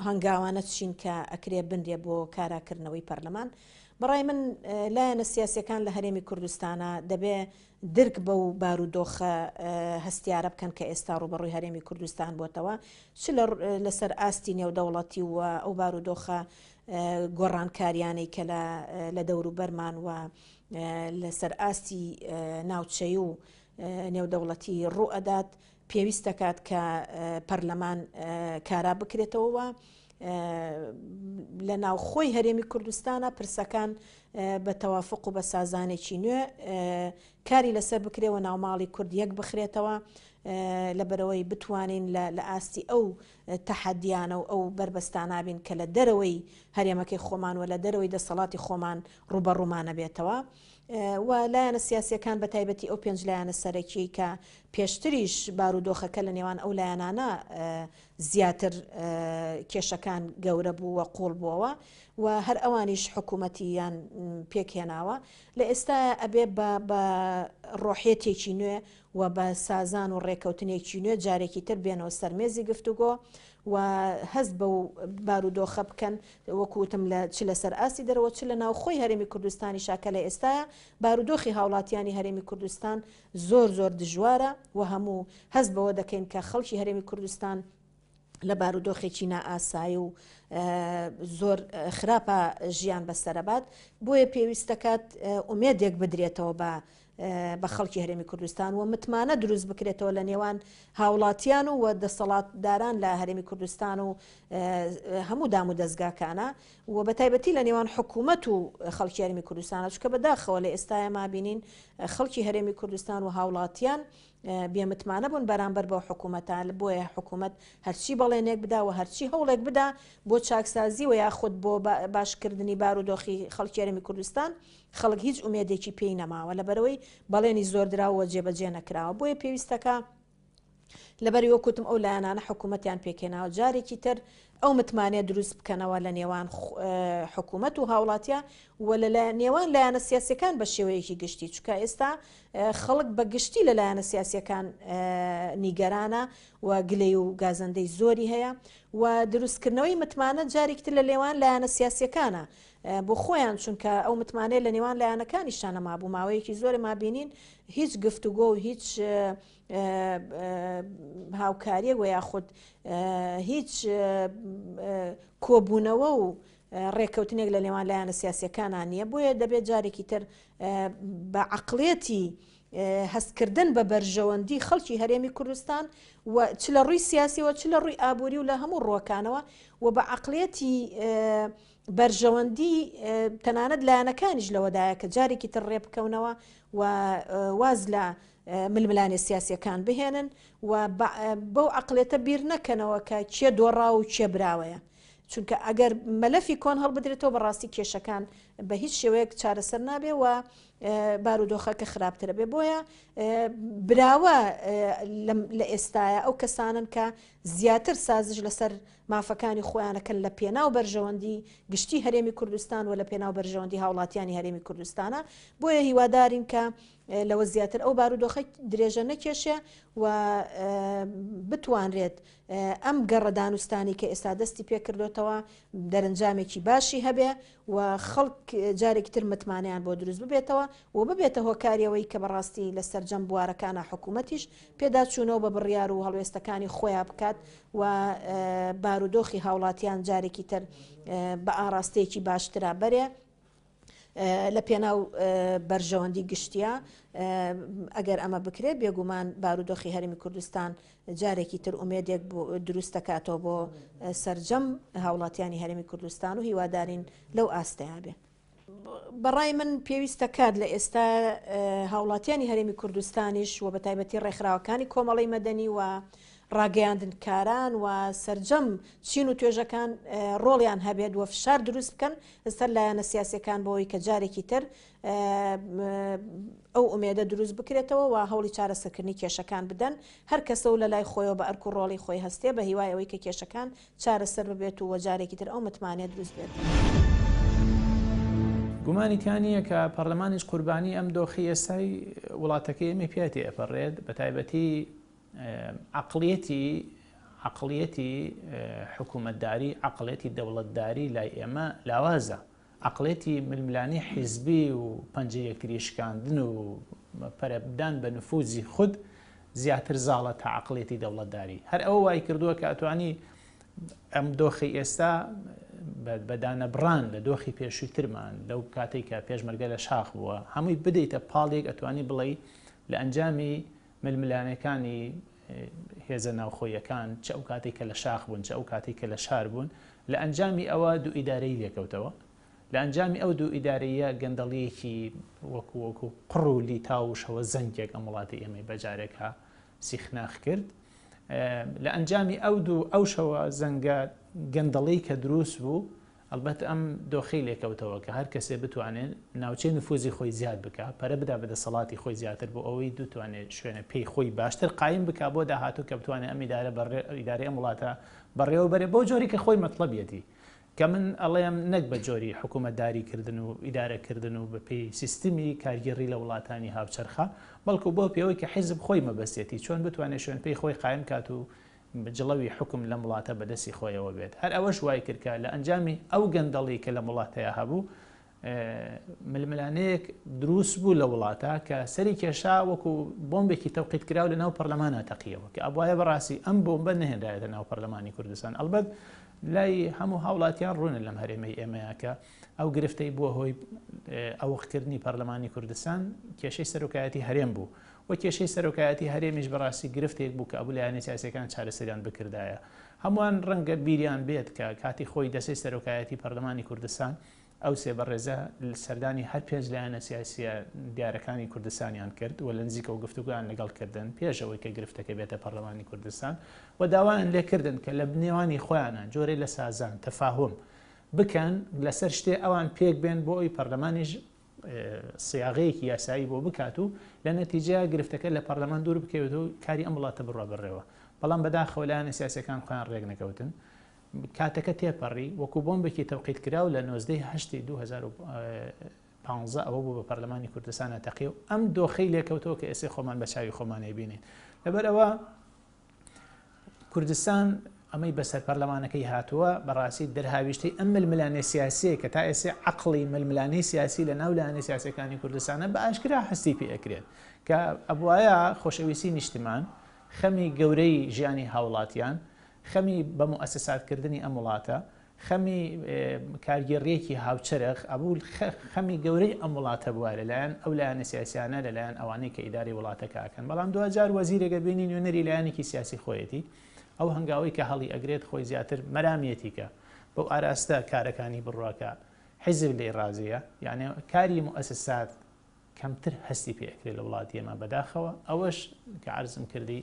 هەنگاوانە چین کە ئەکرێ بنرێ بۆ کاراکردنەوەی پەرلەمان بەڕای من لایەنە سیاسەکان لە هەرێمی کوردستانە دەبێ درک بەو بارودۆخە هەستیارە بکەن کە ئێستا ڕووبەڕووی هەرێمی کوردستان بۆتەوە، چ لەسەر ئاستی نێودەوڵەتی و ئەو بارودۆخە گۆڕانکاریانەی کە لە دەوروبەرمان و لەسەر ئاستی ناوچەی و نێودەوڵەتی ڕووئەدات، پێویست دەکات کە پەرلەمان کارا بکرێتەوە و لە ناوخۆی هەرێمی کوردستانە پرسەکان بە تەوافق و بە سازانێکی نوێ کاری لەسەر بکرێ و ناوماڵی کورد یەک بخرێتەوە. لەبەرئەوەی بتوانین لە ئاستی ئەو تەحەدیانە و ئەو بەربەستانە بین کە لە دەرەوەی هەرێمەکەی خۆمان و لە دەرەوەی دەسەڵاتی خۆمان ڕووبەڕوومانەبێتەوە و لایەنە سیاسیەکان بە تایبەتی ئەو پێنج لایەنە سەرەکیەی کە پێشتریش بارودۆخەکە لە نێوان ئەو لایەنانە زیاتر کێشەکان گەورە بوو و قوڵ بووەوە و هەر ئەوانیش حکوومەتیان پێکهێناوە لە ئێستا ئەبێ بە ڕۆحێتێکی نوێ و بە سازان و ڕێکەوتنێکی نوێ جارێکی تر بێنەوە سەر مێزی گفتوگۆ و هەست بەو بارودۆخە بکەن وەکو وتم لە چ لەسەر ئاستی دەرەوە چ لە ناوخۆی هەرێمی کوردستانیشا کە لە ئێستایا بارودۆخی هاوڵاتیانی هەرێمی کوردستان زۆر زۆر دژوارە و هەموو هەست بەوە دەکەین کە خەڵکی هەرێمی کوردستان لە بارودۆخێکی نائاسایی و زۆر خراپە ژیان بەسەرەبات بۆیە پێویست دەکات ئومێدێک بدرێتەوە بە بە خەڵکی هەرێمی کوردستان و متمانە دروست بکرێتەوە لە نێوان هاوڵاتیان و و دەسەڵاتداران لە هەرێمی کوردستان و هەموو دام و دەزگاکانە و بە تایبەتی لە نێوان حکوومەت و خەڵکی هەرێمی کوردستانە چونکە بەداخەوە لە ئێستایا مابینین خەڵکی هەرێمی کوردستان و هاوڵاتیان بێمتمانە بوون بەرامبەر بەو حکوومەتە بۆیە حکوومەت هەرچی بەڵێنێک بدا و هەرچی هەوڵێک بدا بۆ چاکسازی و یاخود بۆ باشکردنی بارودۆخی خەڵکی هەرێمی کوردستان خەڵک هیچ ئومێدێکی پێی نەماوە لەبەرئەوەی بەڵێنی زۆر دراوە و جێبەجێ نەکراوە بۆیە پێویستەکە لەبەری وەک وتم ئەو لایەنانە حکوومەتیان پێکهێناوە جارێکی تر ئەو متمانەیە دروست بکەنەوە لە نێوان حکوومەت و هاوڵاتیان و لە نێوان لایەنە سیاسەکان بە شێوەیەکی گشتی چکە ئێستا خەڵک بە گشتی لە لایەنە سیاسەکان نیگەرانە و گلەی و گازەندەی زۆری هەیە و دروستکردنەوەی متمانە جارێکتر لە لێوان لایەنە سیاسەکانە بۆ خۆیان چونکە ئەو متمانەیە لە نێوان لایەنەکانیشا نەمابوو ماوەیەکی زۆرە مابینین هیچ گفتوگۆ و هیچ هاوکاریەک وە یاخود هیچ کۆبوونەوە و ڕێککەوتنێک لە نێوان لایەنە سیاسەکانان نییە بۆیە دەبێت جارێکی تر بە عقلێتی هەستکردن بە بەرژەوەندی خەڵکی هەرێمی کوردستان و چ لە ڕووی سیاسیەوە چ لە ڕووی ئابووری و لە هەموو ڕووەکانەوە و بە عقلێتی بەرژەوەندی تەنانەت لایەنەکانیش لەوەدایە کە جارێکی تر ڕێبکەونەوە و واز لە ململانێ سیاسیەکان بهێنن و بەو عەقڵێتە بیر نەکەنەوە کە کێ دۆڕاو و کێ براوەیە چونکە ئەگەر مەلەفی کۆن هەڵبدرێتەوە بەڕاستی کێشەکان بە هیچ شێوەیەک چارەسەر نابێ و بارودۆخەکە خراپترە بێ بۆیە براوە لە ئێستاە ئەو کەسانن کە زیاتر سازش لەسەر مافەکانی خۆیانەکەن لە پێناو بەرژەوەندی گشتی هەرێمی کوردستان و لە پێناو بەرژەوەندی هاوڵاتیانی هەرێمی کوردستانە بۆیە هیوادارین کە لەوە زیاتر ئەو بارودۆخە درێژە نەکێشێ و بتوانرێت ئەم گەڕە دانوستانی کە ئێستا دەستی پێکردوتەوە دەرەنجامێکی باشی هەبێ و خەڵک جارێکی تر متمانەیان بۆ دروست ببێتەوە و ببێتە هۆکاری ئەوەی کە بەڕاستی لە سەرجەم بوارەکانا حکوومەتیش پێداچوونەوە بە بڕیار و هەڵوێستەکانی خۆیا بکات و بارودۆخی هاوڵاتیان جارێکی تر بە ئاڕاستەیەکی باشترا بەرێ لە پێناو بەرژەوەندی گشتیە ئەگەر ئەمە بکرێت بێگومان بارودۆخی هەرێمی کوردستان جارێکی تر ئومێدێک دروست دەکاتەوە بۆ سەرجەم هاوڵاتیانی هەرێمی کوردستان و هیوادارین لەو ئاستەیا بێ. بەڕای من پێویستە کات لە ئێستا هاوڵاتیانی هەرێمی کوردستانیش و بەتایبەتی ڕێکخراوەکانی کۆمەڵی مەدەنی و ڕاگەیاندنکاران و سەرجەم چین و توێژەکان ڕۆڵیان هەبێت و فشار دروست بکەن لەسەر لایەنە سیاسیەکان بۆی کە جارێکی تر ئەو ئومێدە دروست بکرێتەوە و هەوڵی چارەسەرکردنی کێشەکان بدەن، هەر کەسە و لەلای خۆیەوە بە ئەرک و ڕۆڵی خۆی هەستێ بە هیوای ئەوەی کە کێشەکان چارەسەر ببێت و جارێکی تر ئەو متمانەیە دروست بێت. گومانی تیا نییە کە پەرلەمانیش قوربانی ئەم دۆخی ئێستای وڵاتەکەی ئێمەی پیا تێئەپەڕێت، بەتایبەتی عەقڵیەتی عەقڵیەتی حکوومەتداری، عەقڵیەتی دەوڵەتداری لای ئێمە لاوازە. عەقڵیەتی ململانێی حیزبی و پەنجەی یەکتری شکاندن و پەرەدان بە نفوزی خود زیاتر زاڵە تا عەقڵیەتی دەوڵەتداری. هەر ئەوە وای کردووە کە ئەتوانی ئەم دۆخی ئێستا بە دانەبڕان لە دۆخی پێشووترمان لەو کاتێک کە پێشمەرگە لە شاخ بووە هەمووی بدەیتە پاڵێک ئەتوانی بڵێی لە ئەنجامی ململانێکانی هێزە ناوخۆییەکان چ ئەو کاتەی کە لە شاخ بوون چ ئەو کاتەی کە لە شار بوون لە ئەنجامی ئەوە دوو ئیدارەیی لێکەوتەوە لە ئەنجامی ئەو دوو ئیدارەیە گەندەڵیەکی وەکو وەکو قوڕ و لیتاو و شەوە زەنگێک ئەم وڵاتی ئێمەی بەجارێکە. سیخناخ کرد. لە ئەنجامی ئەو دوو ئەو شەوە زەنگە گەندەڵی کە دروست بوو، ئەڵبەت ئەم دۆخەی لێکەوتەوە کە هەر کەسێ بتوانێ ناوچەی نفوزی خۆی زیاد بکا، پەرە بدا بە دەسەڵاتی خۆی زیاتر بۆ ئەوەی بتوانێ شوێنە پێی خۆی باشتر قایم بکا بۆ داهاتوو کە بتوانێ ئەم ئیدارە بەڕێ ئیدارەی ئەم وڵاتە بەڕێوە بەرێ بەو جۆری کە خۆی مەتڵەبیەتی کە من ئەڵێم نەک بە جۆری حکوومەتداری کردن و ئیدارە کردن و بە پێی سیستمی کارگێڕی لە وڵاتانی هاوچەرخا بەڵکو بەو پێوەی کە حیزب خۆی مەبەستێتی چۆن بتوانێ شوێن پێی خۆی قایم کات و جڵەوی حوکم لەم وڵاتە بە دەستی خۆیەوە بێت. هەر ئەوەش وای کرد کە لە ئەنجامی ئەو گەندەڵی کە لەم وڵاتەیا هەبوو، ململانێیەک دروست بوو لە وڵاتە کە سەری کێشا وەکو بۆمبێکی تەوقیتکراو لە ناو پەرلەمانا تەقیەوە کە ئەبوایە بەڕاستی ئەم بۆمبە نەهێنرایەتە ناو پەرلەمانی کوردستان. ئەڵبەت لای هەموو هاوڵاتیان ڕوونە لەم هەرێمەی ئێمەیە کە ئەو گرفتەی بووە هۆی ئەوقکردنی پەرلەمانی کوردستان کێشەی سەرۆکایەتی هەرێم بوو. و کێشەی سەرۆکایەتی هەرێمیش بەڕاستی گرفتێک بوو کە ئەبوو لایەنە سیاسیەکان چارەسەریان بکردایە. هەمووان ڕەنگە بیریان بێت کە کاتی خۆی دەسەی سەرۆکایەتی پەرلەمانی کوردستان ئەو سێ بەڕێزە سەردانی هەر پێنج لایەنە سیاسیە دیارەکانی کوردستانیان کرد و لە نزیکەوە گفتوگۆیان لەگەڵ کردن پێش ئەوەی کە گرفتەکە بێتە پەرلەمانی کوردستان و داوایان لێکردن کە لە نێوانی خۆیانە جۆرێ لە سازان، تەفاهوم، بکەن لەسەر شتێ ئەوان پێک بێن بۆ ئەوی پەرلەمانیش سیاغەیەکی یاسایی بۆ بکات و لە نەتیجەیا گرفتەکە لە پەرلەمان دوور بکەوێتەوە و کاری ئەم وڵاتە بڕوا بەڕێوە. بەڵام بەداخەوە لایەنە سیاسیەکان خۆیان ڕێک نەکەوتن. کاتەکە تێپەڕی، وەکو بۆمبێکی تەوقیتکراو لە 19 ی هەشتی 2015 ئەوە بوو بە پەرلەمانی کوردستانا تەقی و ئەم دۆخەی لێکەوتەوە کە ئێسێ خۆمان بە چاوی خۆمان ئەیبینین. لەبەر ئەوە کوردستان ئەمەی بەسەر پەرلەمانەکەی هاتووە بەڕاستی دەرهاویشتەی ئەم ململانێ سیاسیە کە تا ئێسێ عەقڵی ململانێی سیاسی لە ناو لایەنە سیاسیەکانی کوردستانە بە ئاشکرا هەستی پێ ئەکرێت کە ئەبوایە خۆشەویستی نیشتمان خەمی گەورەی ژیانی هاوڵاتیان خەمی بە موئەسەسات کردنی ئەم وڵاتە خەمی کارگێڕییەکی هاوچەرخ ئەبوو خەمی گەورەی ئەم وڵاتە بوایە لەلایەن ئەو لایەنە سیاسیانە لەلایەن ئەوانەی کە ئیدارەی وڵاتەکە ئەکەن بەڵام دواجار وەزیرێک ئەبینی نوێنەری لایەنێکی سیاسی خۆیەتی ئەو هەنگاوەی کە هەڵی ئەگرێت خۆی زیاتر مەرامیەتی کە بەو ئاراستە کارەکانی بڕوا کە حیزب لێی ڕازیە یعنی کاری موئەسەسات کەمتر هەستی پێ ئەکرێت لە وڵاتی ئێمە بەداخەوە ئەوەش کە عەرزم کردی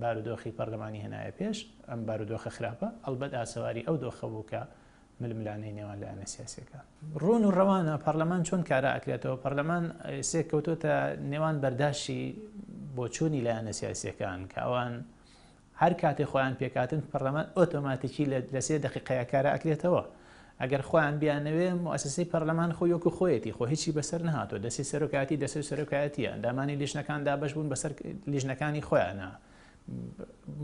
بارودۆخی پەرلەمانی هێنایە پێش ئەم بارودۆخە خراپە ئەڵبەت ئاسەواری ئەو دۆخە بوو کە ململانێی نێوان لایەنە سیاسیەکان ڕوون و ڕەوانە پەرلەمان چۆن کارا ئەکرێتەوە پەرلەمان سێ کەوتۆتە نێوان بەرداشی بۆچوونی لایەنە سیاسیەکان کە ئەوان هەر کاتێ خۆیان پێکهاتن پەرلەمان ئۆتۆماتیکی لە سێ دەقیقەیا کارا ئەکرێتەوە. ئەگەر خۆیان بیانەوێ موئەسەسەی پەرلەمان خۆی وەکو خۆیەتی خۆ هیچی بەسەر نەهاتوە دەستەی سەرۆکایەتی دەستەی سەرۆکایەتیە ئەندامانی لیژنەکان دابەش بوون بەسەر لیژنەکانی خۆیانە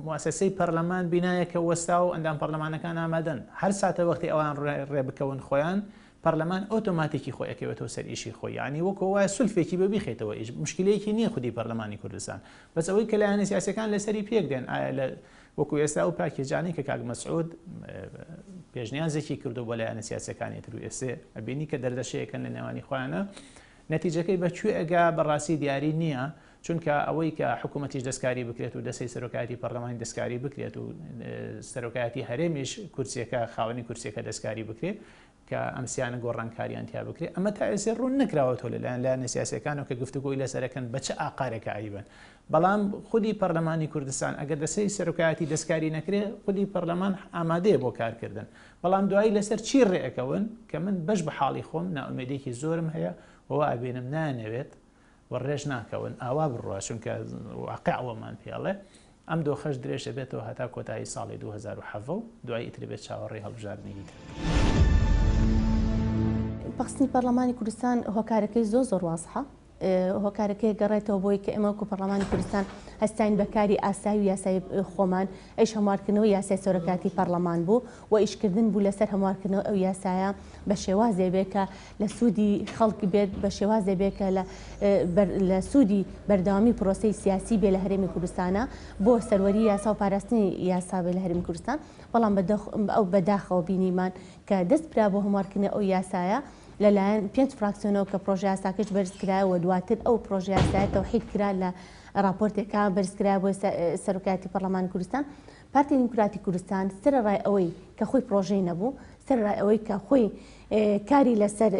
موئەسەسەی پەرلەمان بینایەکە وەستاوە و ئەندام پەرلەمانەکان ئامادەن هەر ساتە وەختی ئەوان ڕێ بکەون خۆیان پەرلەمان ئۆتۆماتیکی خۆی ئەکەوێتەوە سەر ئیشی خۆی یانی وەکۆ وایە سولفێکی بە بیخەیتەوە ئیش مشکلەیەکی نییە خودی پەرلەمانی کوردستان بەس ئەوەی کە لایەنە سیاسەکان لەسەری پێک دێن ئایا لە وەکو ئێستا ئەو پاکێجانەی کە کاک مەسعود پێشنیازێکی کردو بۆ لایەنە سیاسەکانی تر و ئێسێ ئەبینی کە دەردەشەیەکەن لە نێوانی خۆیانە نەتیجەکەی بە کوێ ئەگا بەڕاستی دیاری نییە چونکە ئەوەی کە حکوومەتیش دەستکاری بکرێت و دەسەی سەرۆکایەتی پەرلەمانی دەستکاری بکرێت و سەرۆکایەتی هەرێمیش کورسیەکە خاوەنی کورسیەکە دەستکاری بکرێت کە ئەم سیانە گۆڕانکاریان تیا بکرێت ئەمە تا ئێسێ ڕوون نەکراوەتەوە لەلایەن لایەنە سیاسیەکانەوە کە گفتوگۆی لەسەرەکەن بە چ ئاقارێکە ئەیبەن بەڵام خودی پەرلەمانی کوردستان ئەگەر دەسەی سەرۆکایەتی دەستکاری نەکرێ خودی پەرلەمان ئامادەیە بۆ کارکردن بەڵام دوایی لەسەر چی ڕێئەکەون کە من بەش بە حاڵی خۆم نائومێدێکی زۆرم هەیە و وا ئەبینم نایانەوێت و ڕێش ناکەون ئاوا بڕوا چونکە واقع ئەوەمان پێ ئەڵێ ئەم دۆخەش درێژ دەبێتەوە هەتا کۆتایی ساڵی 2017 و دوایی ئیتر بێت چاوەڕێی هەڵبژاردنێکی تر بکەین. پەخستنی پەرلەمانی کوردستان هۆکارەکەی زۆر زۆر وازحە هۆکارەکەی گەڕێتەوە بۆی کە ئێمە وەکو پەرلەمانی کوردستان هەستاین بە کاری ئاسایی و یاسایی خۆمان ئەویش هەموارکردنەوەی یاسای سەرۆکایەتی پەرلەمان بوو و ئیشکردن بوو لەسەر هەموارکردنەوەی ئەو یاسایە بە شێوازێ بێ کە لە سوودی خەڵک بێت، بە شێوازێ بێ کە لە لە سوودی بەردەوامی پرۆسەی سیاسی بێ لە هەرێمی کوردستانە بۆ سەروەری یاسا و پاراستنی یاسا بێ لە هەرێمی کوردستان، بەڵام ئەو بەداخەوە بینیمان کە دەست کرا بۆ هەموارکردنی ئەو یاسایە لەلایەن پێنج فراکسیۆنەوە کە پرۆژەیاساکەش بەرز کرایەوە دواتر ئەو پرۆژەیاسایە تەوحید کرا لە راپۆرتێکا بەرز کرایە بۆ سەرۆکایەتی پەرلەمانی کوردستان. پارتی دیموکراتی کوردستان سەرەڕای ئەوەی کە خۆی پرۆژەی نەبوو، سەرەڕای ئەوەی کە خۆی کاری لەسەر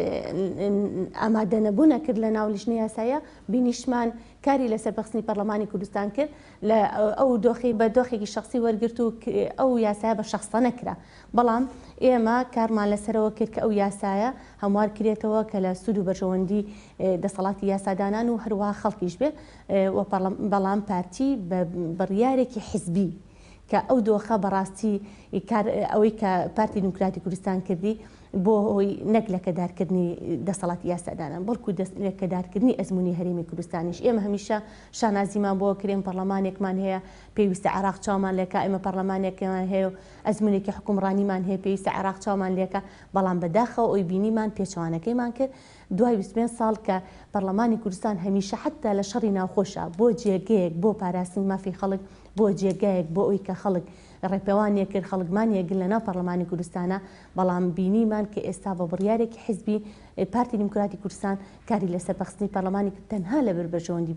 ئامادە نەبوو نەکرد لە ناو لیژنەی یاساییە، بینیشمان کاری لەسەر پەخستنی پەرلەمانی کوردستان کرد، لە ئەو دۆخی بە دۆخێکی شەخسی وەرگرت و ئەو یاسایە بە شەخسانە کرا. بەڵام ئێمە کارمان لەسەرەوە کرد کە ئەو یاسایە هەموار کرێتەوە کە لە سوود و بەرژەوەندی دەسەڵاتی یاسادانان و هەروەها خەڵکیش بێ و بەڵام پارتی بە بڕیارێکی حزبی کە ئەو دۆخە بەڕاستی کار ئەوەی کە پارتی دیموکراتی کوردستان کردی بۆ هۆی نەک لەکەدارکردنی دەسەڵاتی یاسادانان بەڵکو لەکەدارکردنی ئەزموونی هەرێمی کوردستانیش ئێمە هەمیشە شانازیمان بۆ کرێن پەرلەمانێکمان هەیە پێویستە عێراق چاومان لێکا ئێمە پەرلەمانێکمان هەیە و ئەزموونێکی حوکمڕانیمان هەیە پێویستە عێراق چاومان لێکا بەڵام بەداخەوە ئەوی بینیمان پێچەوانەکەیمان کرد دوای 25 ساڵ کە پەرلەمانی کوردستان هەمیشە حەتتا لە شەڕی ناوخۆشا بۆ جێگەیەک بۆ پاراستنی مافی خەڵک بۆ جێگایەک بۆ ئەوی کە خەڵک ڕێپێوانیەک کرد خەڵک مانیەک گرت لەناو پەرلەمانی کوردستانا بەڵام بینیمان کە ئێستا بە بڕیارێکی حزبی پارتی دیموکراتی کوردستان کاری لەسەر پەخستنی پەرلەمانی کرد تەنها لەبەر بەرژەوەندی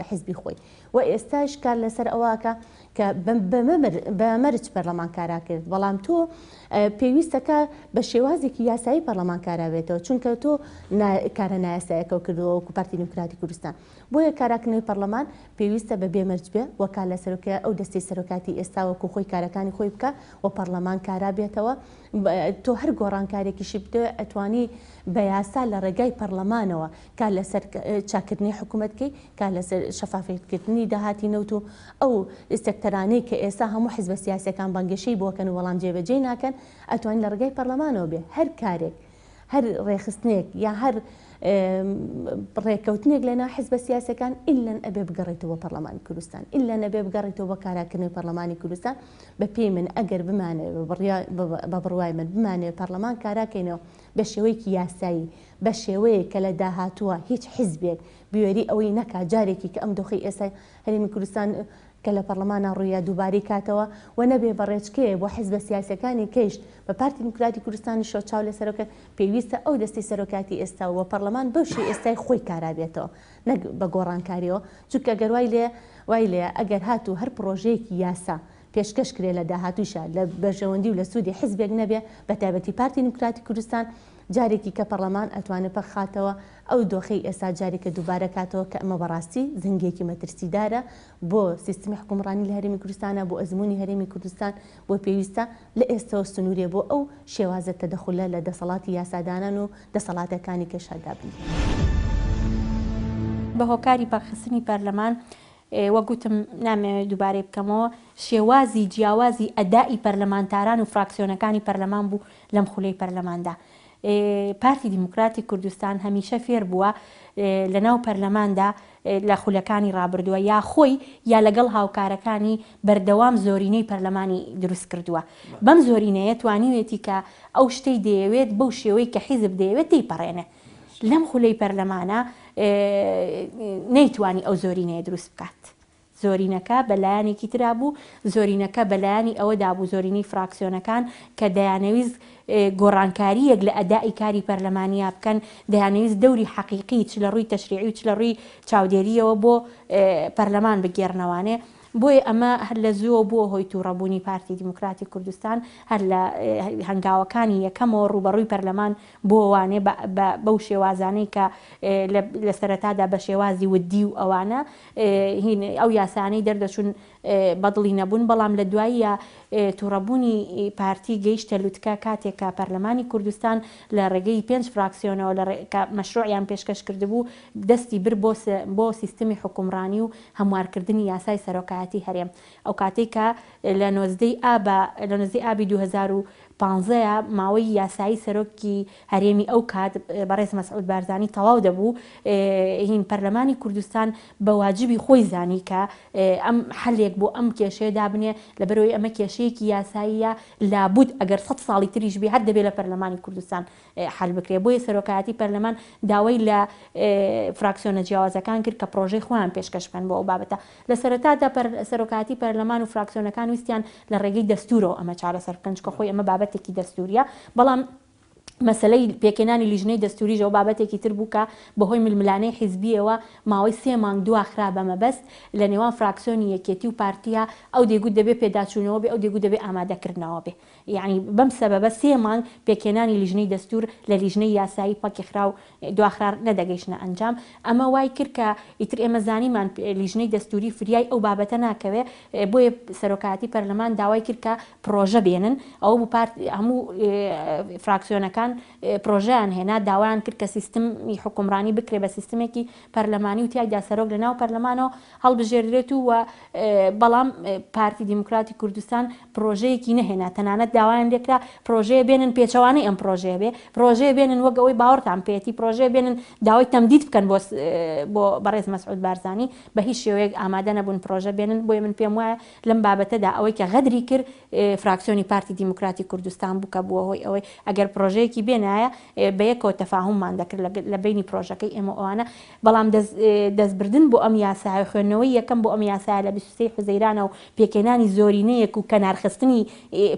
حزبی خۆی و ئێستاش کار لەسەر ئەوەکە کە بە مەرج پەرلەمان کارا کرد بەڵام تۆ پێویستەکە بە شێوازێکی یاسایی پەرلەمان کارا بێتەوە چونکە تۆ کارە نایاسایەکەو کردووە وەکو پارتی دیموکراتی کوردستان بۆیە کاراکردنەوەی پەرلەمان پێویستە بە بێ مەرج بێ و کار لە سەرۆکە ئەو دەستەی سەرۆکاتی ئێستا وەکو خۆی کارەکانی خۆی بکا و پەرلەمان کارا بێتەوە تۆ هەر گۆڕانکارێکیشی بدەوێ ئەتوانی بە یاسا لە ڕێگای پەرلەمانەوە کار لەسەر چاککردنی حکوومەت بکەی کار لەسەر شەفافیەتکردنی داهاتی نەوت و ئەو سێکتەرانەی کە ئێستا هەموو حزبە سیاسیەکان بانگەشەی بۆ کەن و بەڵام جێبەجێی ناکەن ئەتوانی لە ڕێگای پەرلەمانەوە بێ هەر کارێک هەر ڕێکخستنێک یا هەر ڕێککەوتنێک لەناو حزبە سیاسەکان ئیلەن ئەبێ بگەڕێتەوە بۆ پەرلەمانی کوردستان ئیلەن ئەبێ بگەڕێتەوە بۆ کاراکردنەوەی پەرلەمانی کوردستان بە پێی من ئەگەر بمانەوێ بە بڕوای من بمانەوێ پەرلەمان کاراکەینەوە بە شێوەیەکی یاسایی بە شێوەیەک کە لە داهاتووە هیچ حزبێک بوێری ئەوەی نەکا جارێکی کە ئەم دۆخەی ئێستای هەرێمی کوردستان کە لە پەڕلەمانا ڕوویا دووبارەی کاتەوە و نەبێ بە ڕێچکەیە بۆ حزبە سیاسیەکانی کەیش بە پارتی دیموکراتی کوردستانیشەوە چاو لە سەرۆکە پێویستە ئەو دەستەی سەرۆکاتی ئێستا و پەڕلەمان بەو شێی ئێستای خۆی کارا بێتەوە نەک بە گۆڕانکاریەوە چونکە گەر وای لێ وای لێ ئەگەر هاتوو هەر پڕۆژەیەکی یاسا پێشکەش کرێ لە داهاتوویشا لە بەرژەوەندی و لە سوودی حزبێک نەبێ بە تایبەتی پارتی دیموکراتی کوردستان جارێکی کە پەڕلەمان ئەتوانێ پەک خاتەوە ئەو دۆخەی ئێستا جارێکە دووبارە کاتەوە کە ئەمە بەڕاستی زەنگێکی مەترسیدارە بۆ سیستمی حوکمڕانی لە هەرێمی کوردستانا بۆ ئەزموونی هەرێمی کوردستان بۆ پێویستە لە ئێستەوە سنوورێ بۆ ئەو شێوازە تەدەخولە لە دەسەڵاتی یاسادانان و دەسەڵاتەکانی کەشا دابنرێ. بە هۆکاری پەکخستنی پەرلەمان وەک گوتم نامەوێت دووبارەی بکەمەوە، شێوازی جیاوازی ئەدائی پەرلەمانتاران و فراکسیۆنەکانی پەرلەمان بوو لەم خولەی پەرلەماندا. پارتی دیموکراتی کوردستان هەمیشە فێر بووە لەناو پەرلەماندا لە خولەکانی ڕابردووە یا خۆی یا لەگەڵ هاوکارەکانی بەردەوام زۆرینەی پەرلەمانی دروست کردووە. بەم زۆرینەیە توانیوێتی کە ئەو شتەی دەیەوێت بەو شێوەی کە حیزب دەیەوێت تێیپەڕێنێ. لەم خولەی پەرلەمانە نەیتوانی ئەو زۆرینەیە دروست بکات. زۆرینەکە بە لایەنێکی ترا بوو، زۆرینەکە بە لایەنی ئەوەدا بوو، زۆرینەی فراکسیۆنەکان کە دەیانەویست گۆڕانکارییەک لە ئەدائی کاری پەرلەمانیا بکەن، دەیانەویست دەوری حەقیقی چ لە ڕووی تەشریعی و چ لە ڕووی چاودێرییەوە بۆ پەرلەمان بگێڕنەوانێ. بۆیە ئەمە هەر لە زووەوە بووە هۆی تووڕەبوونی پارتی دیموکراتی کوردستان، هەر لە هەنگاوەکانی یەکەمەوە ڕووبەڕووی پەرلەمان بووەوانێ بە بەو شێوازانەی کە لە سەرەتادا بە شێوازی ودی و ئەوانە هین ئەو یاسایانەی دەردەچوون بەدڵی نەبوون، بەڵام لە دواییە تووڕەبوونی پارتی گەیشتە لوتکە کاتێک کە پەرلەمانی کوردستان لە ڕێگەی پێنج فراکسیۆنەوە لە کە مەشروعیان پێشکەش کردبوو دەستی برد بۆ بۆ سیستمی حوکمڕانی و هەموارکردنی یاسای سەرۆکایەتی هەرێم ئەوکاتەی کە لە نۆزدەی ئابا لە نۆزدەی ئابی 2015 ماوەی یاسایی سەرۆکی هەرێمی ئەو کات بەڕێز مەسعود بارزانی تەواو دەبوو هین پەرلەمانی کوردستان بە واجبی خۆی زانی کە ئەم حەلێک بۆ ئەم کێشەیە دابنێ لەبەرئەوەی ئەمە کێشەیەکی یاساییە لابود ئەگەر سەد ساڵی تریش بێ هەر دەبێ لە پەرلەمانی کوردستان حەل بکرێ بۆیە سەرۆکایەتی پەرلەمان داوای لە فراکسیۆنە جیاوازەکان کرد کە پرۆژەی خۆیان پێشکەش بکەن بۆ ئەو بابەتە لە سەرەتادا سەرۆکایەتی پەرلەمان و فراکسیۆنەکان ویستیان لە ڕێگەی دەستورەوە ئەمە چارەسەر بکەن چونکە خۆی ئەمە بابەتێکی دەستوریە بەڵام. مەسەلەی پێکهێنانی لیژنەی دەستوریش ئەوە بابەتێکی تر بوو کە بەهۆی ململانێی حیزبییەوە ماوەی سێ مانگ دواخرا بە مەبەست لە نێوان فراکسیۆنی یەکێتی و پارتییە ئەو دەیگوت دەبێ پێداچوونەوە بێ ئەو دەیگوت دەبێ ئامادەکردنەوە بێ یەعنی بەم سەبەبە سێ مانگ پێکهێنانی لیژنەی دەستور لە لیژنەی یاسایی پەکی خرا و دواخرا نەدەگەیشتنە ئەنجام ئەمە وای کرد کە ئیتر ئێمە زانیمان لیژنەی دەستوری فریای ئەو بابەتە ناکەوێ بۆیە سەرۆکایەتی پەرلەمان داوای کرد کە پرۆژە بێنن ئەوە بوو پارت هەموو فراکسیۆنەکان پرۆژەیان هێنا داوایان کرد کە سیستمی حوکمڕانی بکرێ بە سیستمێکی پەرلەمانی و تیایدا سەرۆک لە ناو پەرلەمانەوە هەڵبژێردرێت و بەڵام پارتی دیموکراتی کوردستان پرۆژەیەکی نەهێنا تەنانەت داوایان لێکرا پرۆژەیە بێنن پێچەوانەی ئەم پرۆژەیە بێ پرۆژەیە بێنن وەک ئەوەی باوەڕتان پێیەتی پرۆژەیە بێنن داوای تەمدید بکەن بۆ بۆ بەڕێز مەسعود بارزانی بە هیچ شێوەیەک ئامادە نەبوون پرۆژە بێنن بۆیە من پێم وایە لەم بابەتەدا ئەوەی کە غەدری کرد فراکسیۆنی پارتی دیموکراتی کوردستان بوو کە بووە هۆی ئەوەی ئەگەر پرۆژەیەکی بێنایە بەیەکەوە تەفاهوممان دەکرد لە بەینی پرۆژەکەی ئێمە و ئەوانە بەڵام دەستبردن بۆ ئەم یاسایە خوێندنەوەی یەکەم بۆ ئەم یاسایە لە 23 حوزەیرانە و پێکهێنانی زۆرینەیەک و کەنارخستنی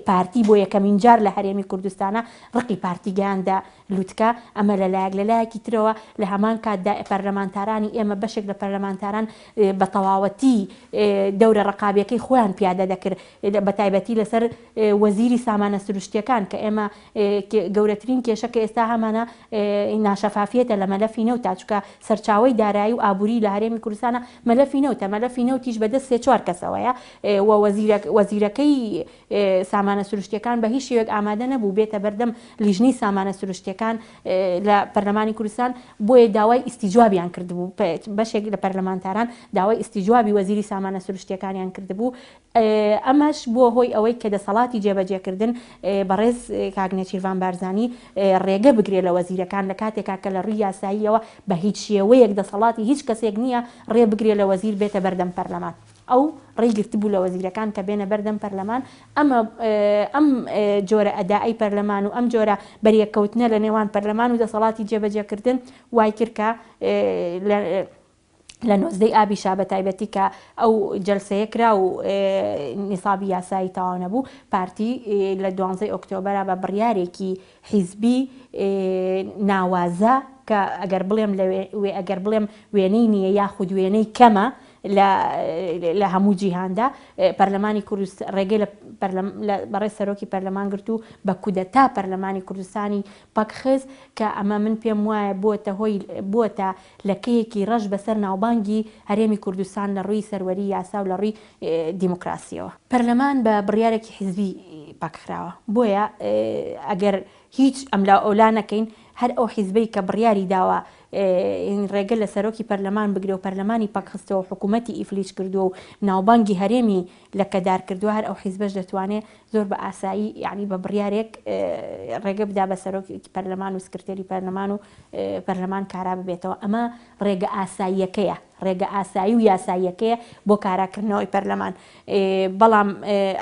پارتی بۆ یەکەمین جار لە هەرێمی کوردستانە ڕقی پارتی گەیاندە لوتکە، ئەمە لە لایەک، لە لایەکی ترەوە لە هەمان کاتدا پەرلەمانتارانی ئێمە بەشێک لە پەرلەمانتاران بە تەواوەتی دەورە ڕەقابیەکەی خۆیان پیادە دەکرد بە تایبەتی لەسەر وەزیری سامانە سروشتیەکان کە ئێمە گەورەترین کێشە کە ئێستا هەمانە ناشەفافیەتە لە مەلەفی نەوتا چونکە سەرچاوەی دارایی و ئابووری لە هەرێمی کوردستانە مەلەفی نەوتە مەلەفی نەوتیش بەدەست سێ چوار کەسەوەیە و وەزیرەکەی سامانە سروشتیەکان بە هیچ شێوەیەک ئامادە نەبوو بێتە بەردەم لیژنەی سامانە سروشتیەکان لە پەرلەمانی کوردستان، بۆیە داوای ئیستیجوابیان کردبوو، بەشێک لە پەرلەمانتاران داوای ئیستیجوابی وەزیری سامانە سروشتیەکانیان کردبوو، ئەمەش بووە هۆی ئەوەی کە دەسەڵاتی جێبەجێکردن بەڕێز کاک نێچیرڤان بارزانی ڕێگە بگرێ لە وەزیرەکان لە کاتێکا کە لە ڕووی یاساییەوە بە هیچ شێوەیەک دەسەڵاتی هیچ کەسێک نییە ڕێ بگرێ لە وەزیر بێتە بەردەم پەرلەمان. ئەو ڕێی گرتبوو لە وەزیرەکان کە بێنە بەردەم پەرلەمان، ئەمە ئەم جۆرە ئەدائەی پەرلەمان و ئەم جۆرە بەریەککەوتنە لە نێوان پەرلەمان و دەسەڵاتی جێبەجێکردن وای کرد کە لە لە نۆزدەی ئابیشا بە تایبەتی کە ئەو جەلسەیە کرا و نیسابی یاسایی تەواو نەبوو، پارتی لە دوانزەی ئۆکتۆبەرا بە بڕیارێکی حیزبی ناوازە کە ئەگەر بڵێم لە ئەگەر بڵێم وێنەی نییە یاخود وێنەی کەمە لە لە هەموو جیهاندا پەرلەمانی کوردست ڕێگەی لە پەرلەم لە بەڕێز سەرۆکی پەرلەمان گرت و بە کودەتا پەرلەمانی کوردستانی پەکخست کە ئەمە من پێم وایە بووەتە هۆی بووەتە لەکەیەکی ڕەش بەسەر ناوبانگی هەرێمی کوردستان لە ڕووی سەروەری یاسا و لە ڕووی دیموکراسیەوە. پەرلەمان بە بڕیارێکی حیزبی پەکخراوە بۆیە ئەگەر هیچ ئەملاوئەولا نەکەین هەر ئەو حیزبەی کە بڕیاری داوە ڕێگە لە سەرۆکی پەرلەمان بگرێ و پەرلەمانی پەکخستەوە و حکوومەتی ئیفلیج کردووە و ناوبانگی هەرێمی لەکەدار کردووە هەر ئەو حیزبەش دەتوانێ زۆر بە ئاسایی یانی بە بڕیارێک ڕێگە بدا بە سەرۆکی پەرلەمان و سکرتێری پەرلەمان و پەرلەمان کارا ببێتەوە ئەمە ڕێگە ئاساییەکەیە ڕێگە ئاسایی و یاساییەکەیە بۆ کاراکردنەوەی پەرلەمان بەڵام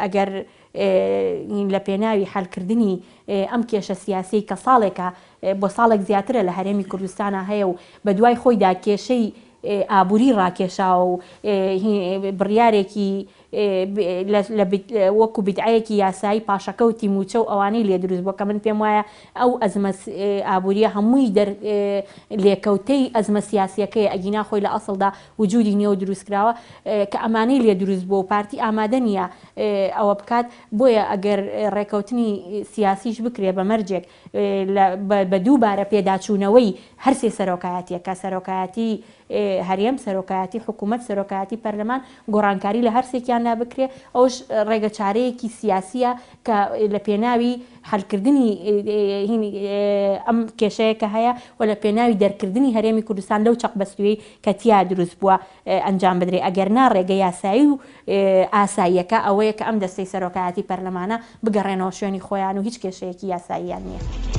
ئەگەر لە پێناوی حەلکردنی ئەم کێشە سیاسیەی کە ساڵێکە بۆ ساڵێک زیاترە لە هەرێمی کوردستانا هەیە و بەدوای خۆیدا کێشەی ئابووری ڕاکێشاوە و بڕیارێکی وەکو بیدعەیەکی یاسایی پاشەکەوتی مووچە و ئەوانەی لێ دروست بووە کە من پێم وایە ئەو ئەزمە ئابووریە هەمووی دەر لێکەوتەی ئەزمە سیاسیەکەیە ئەگینا خۆی لە ئەسڵدا وجودی نیە و دروست کراوە کە ئەمانەی لێ دروست بووە و پارتی ئامادە نیە ئەوە بکات بۆیە ئەگەر ڕێکەوتنی سیاسیش بکرێ بە مەرجێک بە دووبارە پێداچوونەوەی هەرسێ سەرۆکایەتیەکە سەرۆکایەتی هەرێم، سەرۆکایەتی حکوومەت، سەرۆکایەتی پەرلەمان، گۆڕانکاری لە هەرسێکیاندا بکرێ، ئەوەش ڕێگە چارەیەکی سیاسییە کە لە پێناوی حەلکردنی ئەم کێشەیە کە هەیە و لە پێناوی دەرکردنی هەرێمی کوردستان لەو چەقبەستوویەی کە تیا دروست بووە ئەنجام بدرێ، ئەگەر نا ڕێگە یاسایی و ئاساییەکە ئەوەیە کە ئەم دەستەی سەرۆکایەتی پەرلەمانە بگەڕێنەوە شوێنی خۆیان و هیچ کێشەیەکی یاساییان نییە.